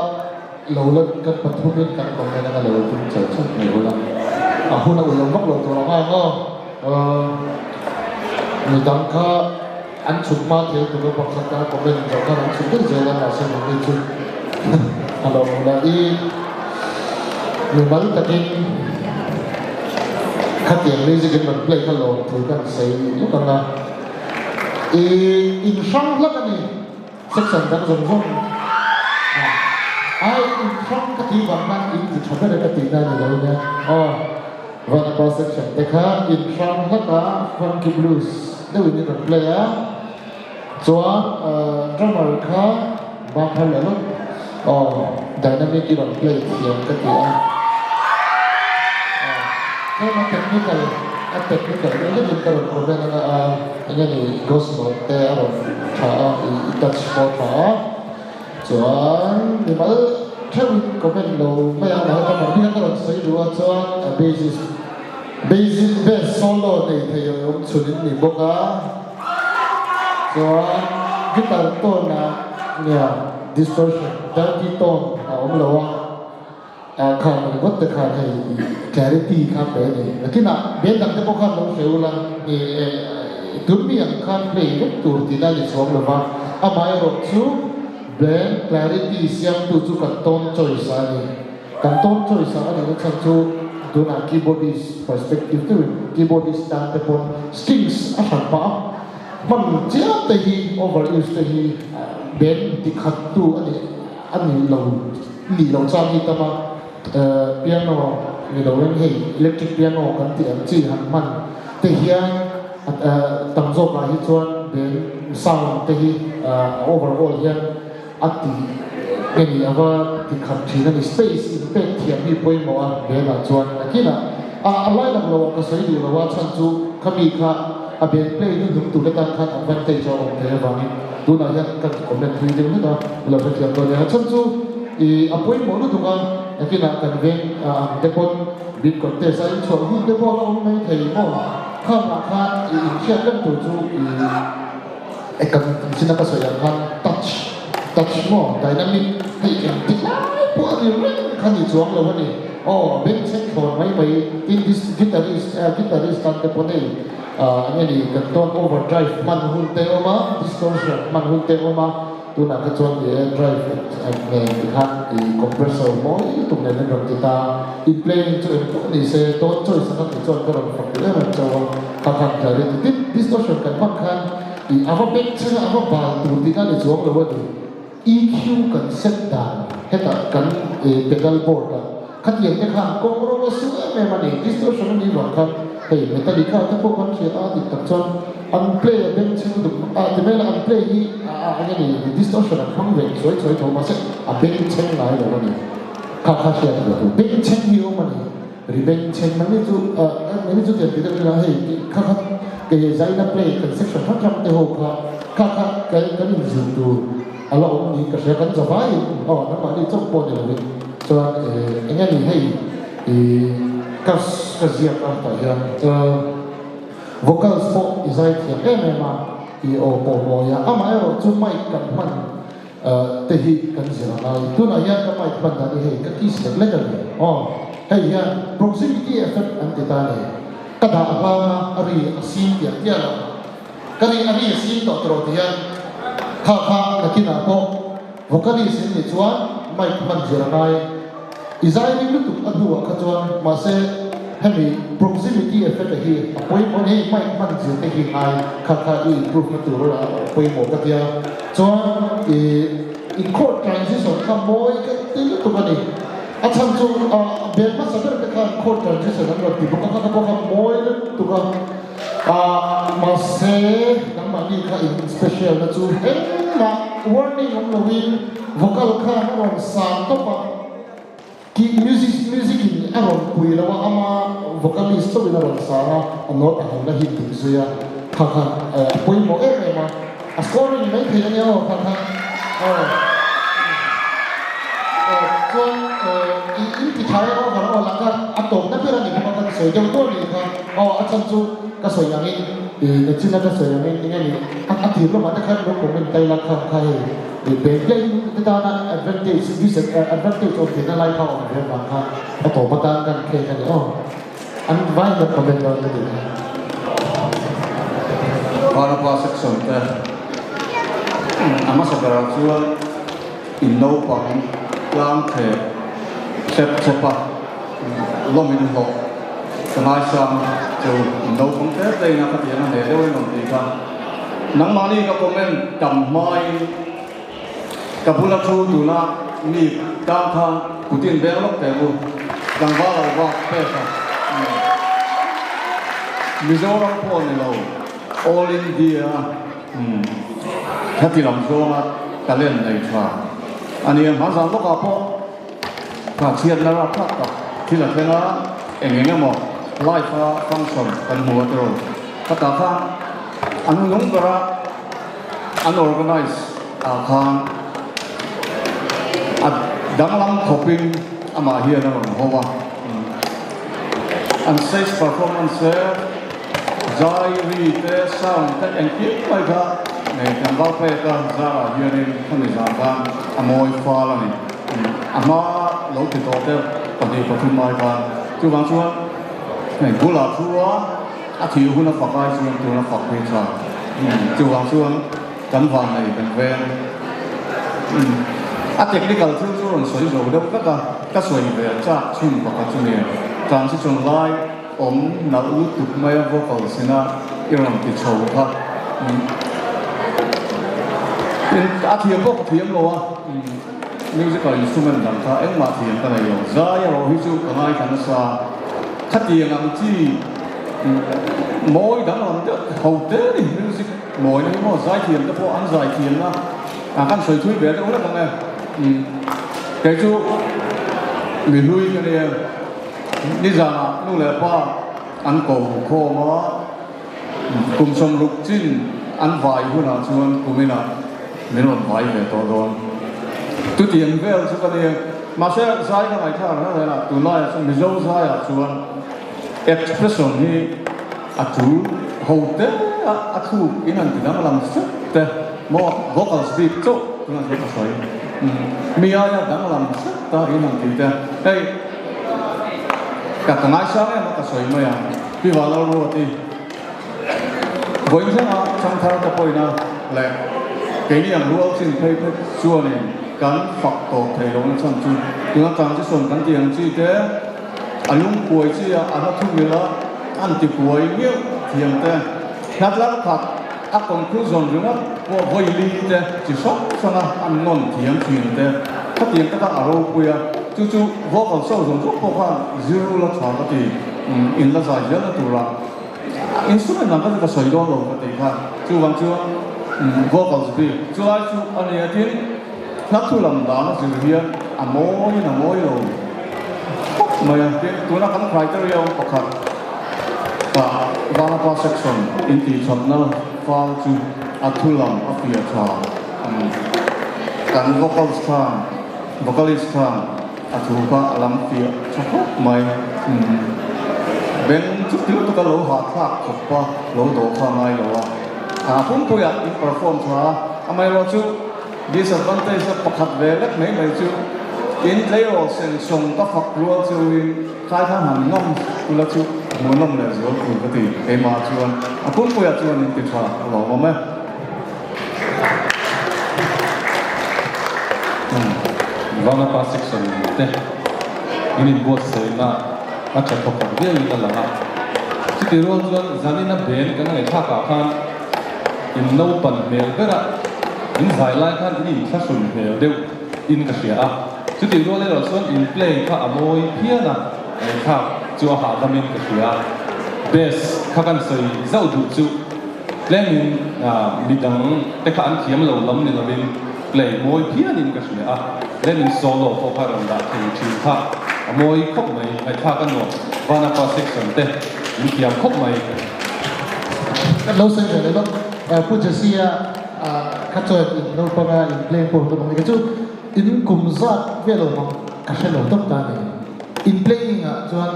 lo la kan pathumin kan comment anga lo tum char char mai bawk a, a hun a ulawm vak lo tur ang ang aw. Midang kha an chhuk hma thei tur a pakhat a comment zawh khan an chhuk daih zel a mahse nangni chu a lo awm la i mimal takin khatiang music in rawn play kha lawm thu kan sawi lawk ang a i inhrang hlak a ni. Section dang zawng zawng ah ai in hrang ka tih vang khan in ti tha ber e ka tihna a ni lo nia aw Vanapa section te kha in hrang hlak a funky blues deuh in in rawn play a chuan drummer kha bang phar leh lawk aw dynamic i rawn play thiam ka ti a tlem a technical a technical deuh hlek in ka rawn comment anga a Enge ni ghost note te a rawn tha a, i touch pawh tha a, chuan mimal theuhin comment lo mai a, mahse ka mahni hian ka rawn sawi duh a, chuan a bassist bassist bass solo nei thei awm chhun in ni bawk a, chuan guitar tone ah nia distortion dirty tone a awm lo a. Ah khan ringawt te khan hei clarity kha pe a ni. Nakinah bel dang te pawh khan lo hre ula i tun mi ang khan play vek tur tihna a ni chhuak lova, amaherawh chu band clarity siamtu chu kan tone choice a ni. Kan tone choice ah a nihna chhan chu tunah keyboardist perspective deuhin keyboardist tan te pawn strings a hran pah a, hman chiam te hi over use te hi band ti khat tu a nih a nih lo nih loh chang hi tam a, piano ni lo in hei electric piano kan tih ang chi han hman te hian tam zawkah hi chuan band sound te hi a overall hian A ti nge ni ava ti khat thin a ni. Space in pek thiam hi pawimawh a Bena chuan nakinah a a line up lo ah ka sawi duh lo a chhan chu khami kha a ben play nu hnung tur te tan khan advantage a awm thei avangin tunah hian ka comment thui deuh hlek a lo hrethiam dawn nia. A chhan chu i a pawimawh lutuk a nakinah kan veng ang te pawn bid contest a inchhuah hun te pawh a la awm mai thei maw khangah khan i inhriat reng tur chu i Kan china ka sawi ang khan touch, touch maw, dynamic hei engtik lai pawh a ni reng kha ni chuang lo a ni. Aw, bengchheng thlawn mai mai tin this guitarist, guitarist tan te pawh nei eng nge ni kan tawn overdrive hman hun te awm a, distortion hman hun te awm a, tunah kha chuan ni e drive nen tikhan i compressor mawi lutuk nen an rawn ti ta. I playing chu eng pawh ni se tone choice anga kei chuan ka rawn fak duh em em chauh a, kha khan clarity tin distortion kan hman khan I a va beng chheng a, a va bal tur tih kha ni chuang lo a ni. EQ kan set dan hetah kan pedal board ah khatiang te khan kawng ro a su em em a ni. Distortion a nih vang khan hei Metallica te pawh kan hriat a dik tak chuan an play a beng chheng dup a ti mai la an play hi a eng a ni distortion an hmang ve chuai chuai tho mahse a beng chheng ngai lo a ni. Kha kha hriat a duh. Beng chheng hi awm a ni. Ri beng chheng mai ni chu mai ni chu tiang ti deuh ila hei kha kha kei zaina play kan section hrang hrang te ho kha kha kha kan kan in zir tur a la awm niin ka hria kan za vaiin aw nangmahni chauh pawh ni lovin chuan eng nge ni hei i ka ka ziak a tah hian vocals pawh i zai thiam em em a i aw pawh mawi a amaherawh chu mic kan hman te hi kan zir a ngai. Tunah hian ka mic hman dan hi hei ka kiss lek lek a ni. Aw, hei hian proximity effect an ti ta a ni. Ka dah hlang a, a ri a sim tiah tiah lo. Ka ri a ri a sim tawh tawh ti hian kha kha nakinah pawh vocalist in nih chuan mic hman zir a ngai. I zai ring lutuk a hnuah kha chuan mahse hemi proximity effect a hi a pawimawh a ni, hei mic hman zir te hi ngai kha kha i improve na tur a pawimawh ka tia chuan i i chord transition kha mawi ka ti lutuk a ni. A chhan chu a band hmasa ber te khan chord transition an rawn ti bawk a kha kha pawh kha mawi lutuk a a mahse nangmahni kha in special na chu engmah warning awm loin vocal khan a rawn sang tawp a. Tih music music in a rawn pui lo a, ama vocalist chauhin a rawn sang a, a note a han la hit dik zui a, kha kha a pawimawh em em a, a scoring mai thei a nia aw kha kha aw aw chuan i in ti tha em over aw lah kha a tawpna ber a ni bawk a kan sawi deuh duah nih kha aw a chhan chu ka sawi angin i nachina ka sawi angin enge ni a tir lamah te khan lo comment ta ila kha kha hei I peng te tana advantage disadvantage awm theihna lai kha awm ve vang kha a tawp atan kan khek a ni aw. An vai hian comment dawn ka tih kha. Vanapa section te a hmasa berah chuan in naupang tlang theh hrep chep a lawmin hlawh ka ngaisang chu in naupang te te in a khatiang a hneh deuh in rawn tih kha. Nangmahni ka comment tam hmain ka bula thu tuna mi tan khan kutin veng lawk teh u, tlangval lo vak pek a. Mizoram pawh ni lo, All India heti lam zawnga talent nei tha a nia. Hmanzan lawkah pawh ka chhiatna rapthlak tak thil a thleng a, eng eng emaw live a function kan hmu a tiraw. Khatah khan an nung bera an organize ah khan a danglam khawpin amah hian a rawn haw a. An stage performance te, zai ri te, sound te engkim mai kha nei tlangval peka zarah hianin khami zan khan a mawi fal a ni. A hma lo ti tawh te 2 3 ai khan chuvang chuan hei bulah thu a. A thih hun a fak ai chuan tun a fak phei tha. Chuvang chuan kan van nei kan veng. A technical thil chu rawn sawi zo deuh vek a, ka sawi ve chak chhun pakhat chu nia. Transition lai awm nalh lutuk mai a vocals ina i rawn ti chho kha. A thiam pawh ka thiam lo a, musical instrument dang kha engmah thiam ka nei lo. Zai erawh hi chu ka ngaithla nasa. Khatiang ang chi mawi danglam deuh ho te ni music mawina hi maw zaithiam te pawh an zaithiamna a kan sawi thui ve deuh hlek ang e. Kei chu mi hlui ka nia, nizanah nu leh pa an ko khawm a, kum 60 chin an vai hunah chuan kuminah min rawn vai ve tawh dawn. Chutiang vel chu ka nia, mahse zai ka ngaihthlak reng reng a, tunlaiah chuan Mizo zaiah chuan expression hi a tul ho te a, a thluk in an ti danglam fek te maw vocals bik chauh tunah chuan ka sawi mi aia danglam fek ta in an ti te hei ka ka ngaisang em a ka sawi mai ang Pi Vanlalruati vawiin thlenga changthar te pawina leh keini ang rual chin phei phei chuanin kan fak tawp thei lohna chhan chu tuna transition kan tih ang chi te A lungkuai chi a a hla thu mil a, an ti kuai miauh thiam te. Hla tlar khat a conclusion ringawt pawh vawi li te chi hrang hrang a an ngawn thiam thin te. Khatiang taka a ropui a, chu chu vocal show zawng zawng pawh khan zir la tha ka ti, in la zai zel na turah instrument dang kha chu ka sawi dawn lo ka tih kha. Chuvang chuan vocals bik chulai chu a nia tin, Hla thu lam dan a zir hian a mawiin a mawi lo khawp mai a, tin tuna kan criteria awm pakhat ah Vanapa section intihchhatna fal chu a thu lam a fiah tha kan vocals khan vocalist khan a thu kha a lam fiah tha khawp mai beng chu til taka lo hahthlak khawp a lo dawh kha a ngai lo a, a pumpuiah in perform tha a, amaherawh chu. Disadvantage a pakhat ve lek mai mai chu in tleirawl sen sawng ka fak rual cheuhin khai kha han ngam ula chu hmuhnawm leh zual tur ka ti. Keimah chuan a pumpuiah chuan in ti tha a lawmawm e. Vanapa section te in inbuatsaihna a tha thawkhat viauin a lang a. Chutih rual chuan zanina ben kan ngaihthlakah khan In naupan hmel ber a, in zai lai khan in inthlahrun hmel deuh in ka hria a, chutih rual erawh chuan in play kha a mawi phian a, ngaihthlak chu a hahdam in ka hria. Bass kha kan sawi zauh duh chu tlemin midang te kha an thiam lo lam ni lovin play mawi phian in ka hria a, tlemin solo pawh kha rawn dah thei thin kha a mawi khawp mai, ngaihthlak a nuam Vanapa section te in thiam khawp mai. Kan lo sawi ve leh lawk, Pu Jesse-a kha chuan in naupanga in play pawh ka awm kha chu in kum zat vel awm ang ka hre lo tawp ta a ni. In playing ah chuan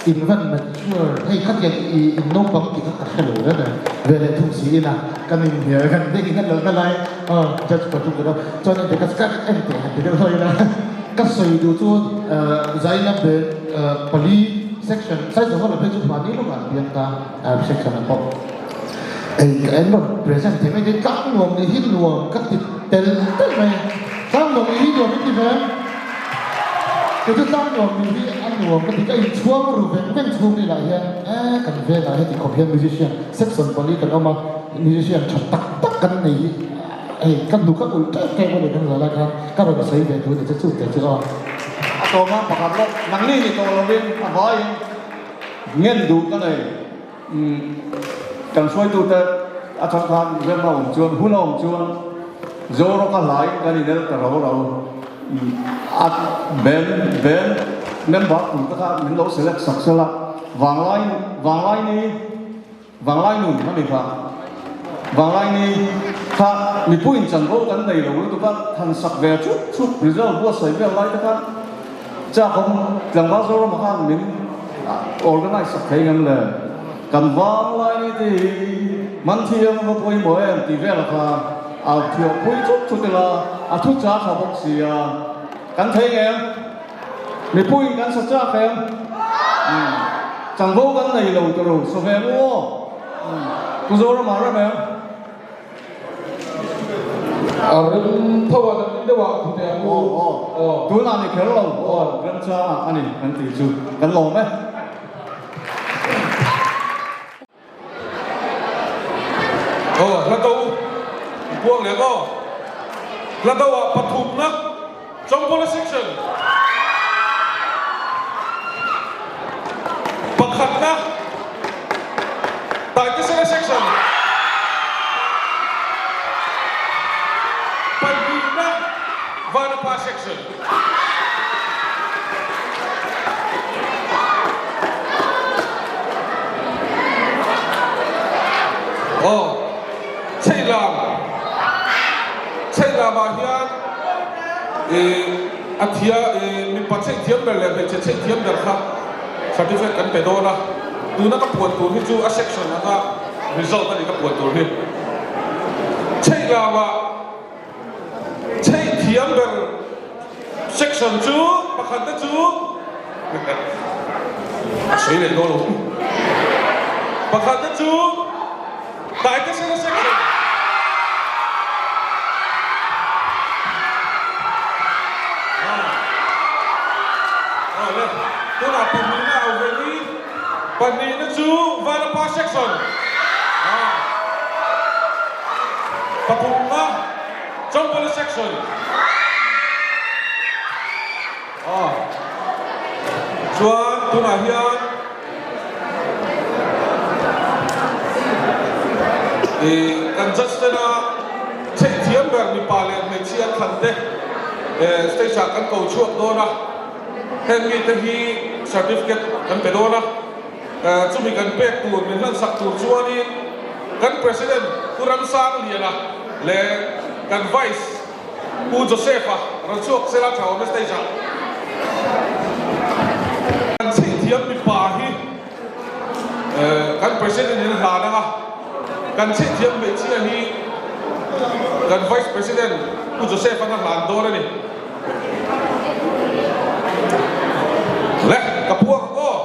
in van mature hei khatiang i in naupang tih kha ka hre lo reng a, ve leh thung si ina kan in hnial kan ding in a lalna lai judge pathum ka dawng chuan en teh ka en teh han ti deuh hlawih ila ka sawi duh chu Zaina band pali Section, Saizawng la phei chu mahni lawkah an piang ta section ah pawh ei ka en rawn present thei mai thei tlang nuam nih hi nuam ka ti tel tel mai tlang nuam nih hi nuam in ti ve kei chu tlang nuam nih hi a nuam ka ti ka inchhuang ru veng veng chhung ri lah hian e kan vengah heti khawp hian musician section pali kan awm a musician tha tak tak kan nei hi hei ka hnuk a ulh tep tep a ni kan zah lai khan ka rawn sawi ve thu ni chu chu te chu aw. A tawma pakhat lawk nangni ni tawh lovin a vaiin ngen duh ka nei. Umm kan hruaitute a chang khan rem a awm chuan hun a awm chuan Zorawka hlaiin kan inel ta ro ro. Umm a band band member tur te kha min lo select sak sela vanglai vanglai ni Vanglai nun a ni kha. Vanglai ni kha mipuiin chanvo kan nei lo lutuk a, than sak ve chup chup result buatsaih vel lai te khan chakawm tlangval Zorama khan min organise sak thei ngem le. Kan vanglai ni te hi man thiam va pawimawh em tih vela kha a thiah pui chup chup ila a thu cha tha bawk sia. Kan thei ngem? Mipuiin kan sa chak em? Chanvo kan nei lo tawh lo, saw ve mu aw. Pu Zorama rem em? A rem tho a, nakin deuh ah thu teh ang u. Aw, tunah ni kher lo, aw remchangah a ni kan tih chu kan lawm e. Aw hla do puang leh aw. Hla do ah pathumna Chawngpawla section pakhatna Taitesena section pahnihna Vanapa section. Aw, Chheilam, Chheilam ah hian ih a thia ih mipa chheih thiam ber leh hmeichhe chheih thiam ber kha certificate kan pe dawn a, tuna ka puan tur hi chu a section anga result a ni ka puan tur hi. Chheilam ah. Chheih thiam ber section chu pakhat te chu a sawi leh dawn lo. Pakhat te chu Taitesena section. Awle, tunah pahnihna au ve ni. Pahnihna chu Vanapa section. Pathumna Chawngpawla section. Chuan tunah hian kan judge tena chheih thiam ber mipa leh hmeichhia thlan te stage ah kan ko chhuak dawn a. Heng mite hi certificate kan pe dawn a, chumi kan pek tur min hlansak tur chuanin kan President Pu Ramsangliana leh kan Vice Pu Joseph-a rawn chhuak sela tha awm e stage-ah. Kan chhihthiam mipa hi kan President in hlan ang a, kan chhihthiam hmeichhia hi kan Vice President Pu Joseph-a'n a hlan dawn a ni. Le, ka puak ang aw.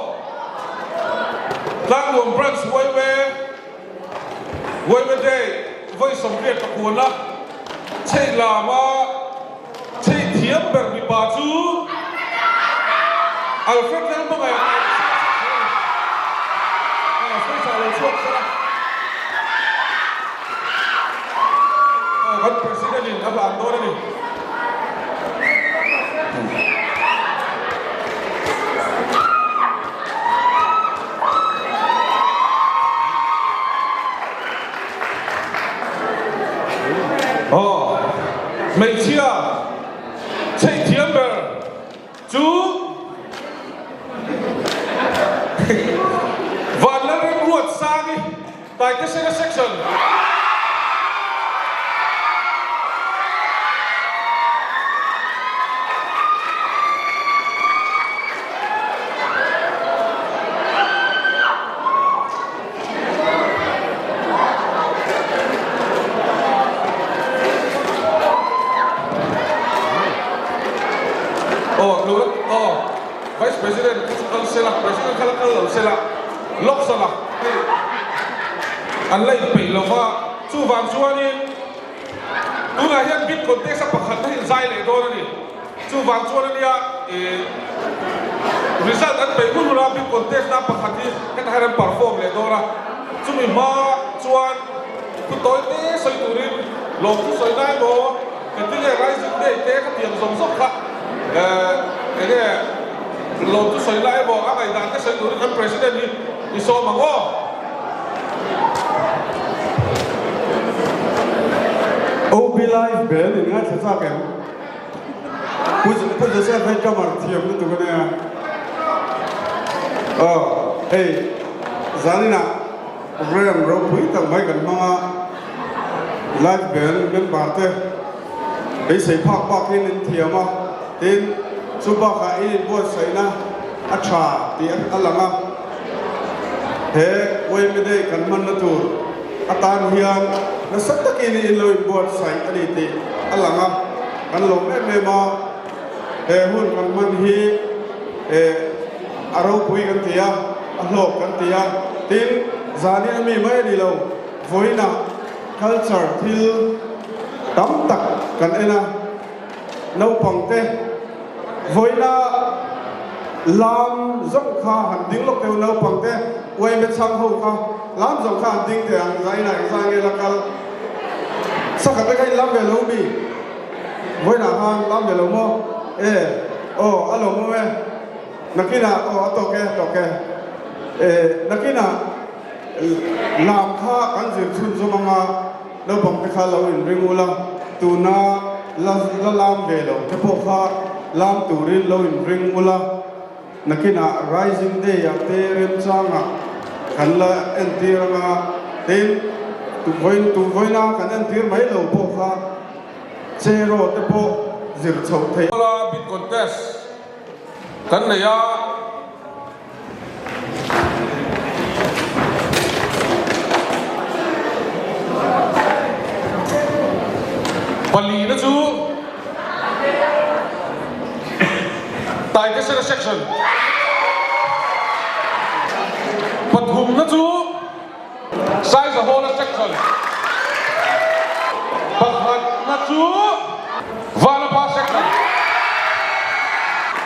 Tlangnuam Branch Huaiwe, Huaiwe Day vawi 80 ka puan a, chheih lama chheih thiam ber mipa chu Alfred Lalhmangaih a kai a, stage ah lo chhuak sela. Kan President in a hlan dawn a ni. Aw, hmeichhia chheih thiam ber chu Vanlalremruatsangi. Taitesena section. Aw, aw, Vice President kha chu kal sela, President kha la kal lo sela, Lok Sabha hei an la inpeih lo va, chuvang chuanin tunah hian bid contest a pakhat na hi zai leh dawn a ni. Chuvang chuan ania ih result an peih hun hun a bid contest na pakhat hi hetah hian an perform leh dawn a, chumi hma chuan thu tawi te sawi turin lawmthu sawi na emaw engtin nge Rising Day te kha tiang zawng zawng kha eh enge Lawm chu sawi lai emaw a ngaihdan te sawi turin kan President hi i sawm ang aw. OB Live bel in ngaithla chak em? Pu Pu Joseph hei drummer thiam lutuk a nia. Aw hei zaninah program ropui tak mai kan hmang a, Live band member te beisei phak bakin in thiam a, tin chu bakah in inbuatsaihna a tha tih a lang a. He Yma Day kan hmanna tur atan hian nasa takin in lo inbuatsaih a ni tih a lang a, kan lawm em em a. He hun kan hman hi a ropui kan ti a, a hlawk kan ti a, tin zanin ami mai a ni lo. Vawiinah culture thil tam tak kan en a, naupangte vawiina lam zawng kha han ding lawk teuh naupangte uaime chhang ho kha. Lam zawng kha an ding teh ang, zainah engzah nge la kal? Sakhat te kha in lam ve lo mi? Vawiinah khan lam ve lo maw? E, aw, a lawmawm e. Nakinah, aw, a tawk e, tawk e. E, nakinah lam kha kan zir chhunzawm anga naupang te kha lo inring ula, tuna la la lam ve lo te pawh kha lam turin lo inring ula. Nakinah Rising Day ah te remchangah kan la entir anga, tin tuvawiin tuvawiina kan entir mai lo pawh kha cheraw te pawh zir chhoh theih. Hla bid contest kan nei a. Palina chu Taitesena section pathumna chu Saizahawla section pakhatna chu Vanapa section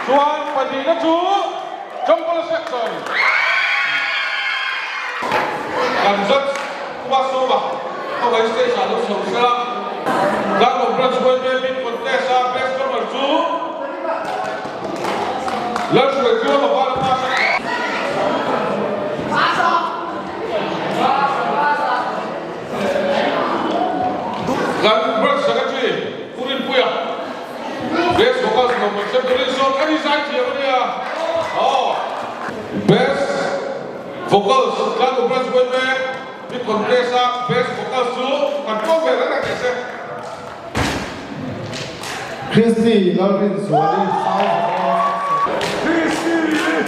chuan pahnihna chu Champala section kan judge Kuma Sawma khawhai stage ah lo chho sela Tlanglo branch huaime bid contest a best drummer chu Lalhruaitluanga Vanapa section. Kan branch secretary Pu Rinpuia Best vocals nuam an sem turin sawm a ni zai thiam a nia aw. Best vocals tlan u branch vawi mek i contest a best vocals chu kan tlawm ve reng reng thei se. Christy Lalrinzuali South Hall Section.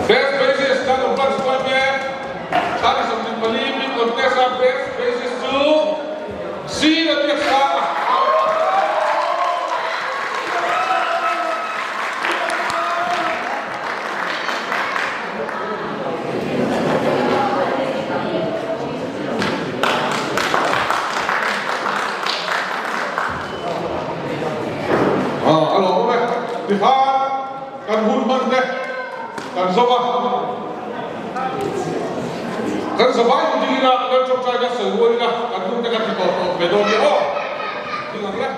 Best bassist tlan u branch vawi mek. Thla 24 min contest a best bassist chu Zing a biak sang a. A lawm awm e. Tikhan kan hun hman te kan zawm a. Kan zavai hun dingin a, kan tawngtaina sawi rualin a, kan hun te kan ti tawh tawh ve dawn nia aw. Ding ang le.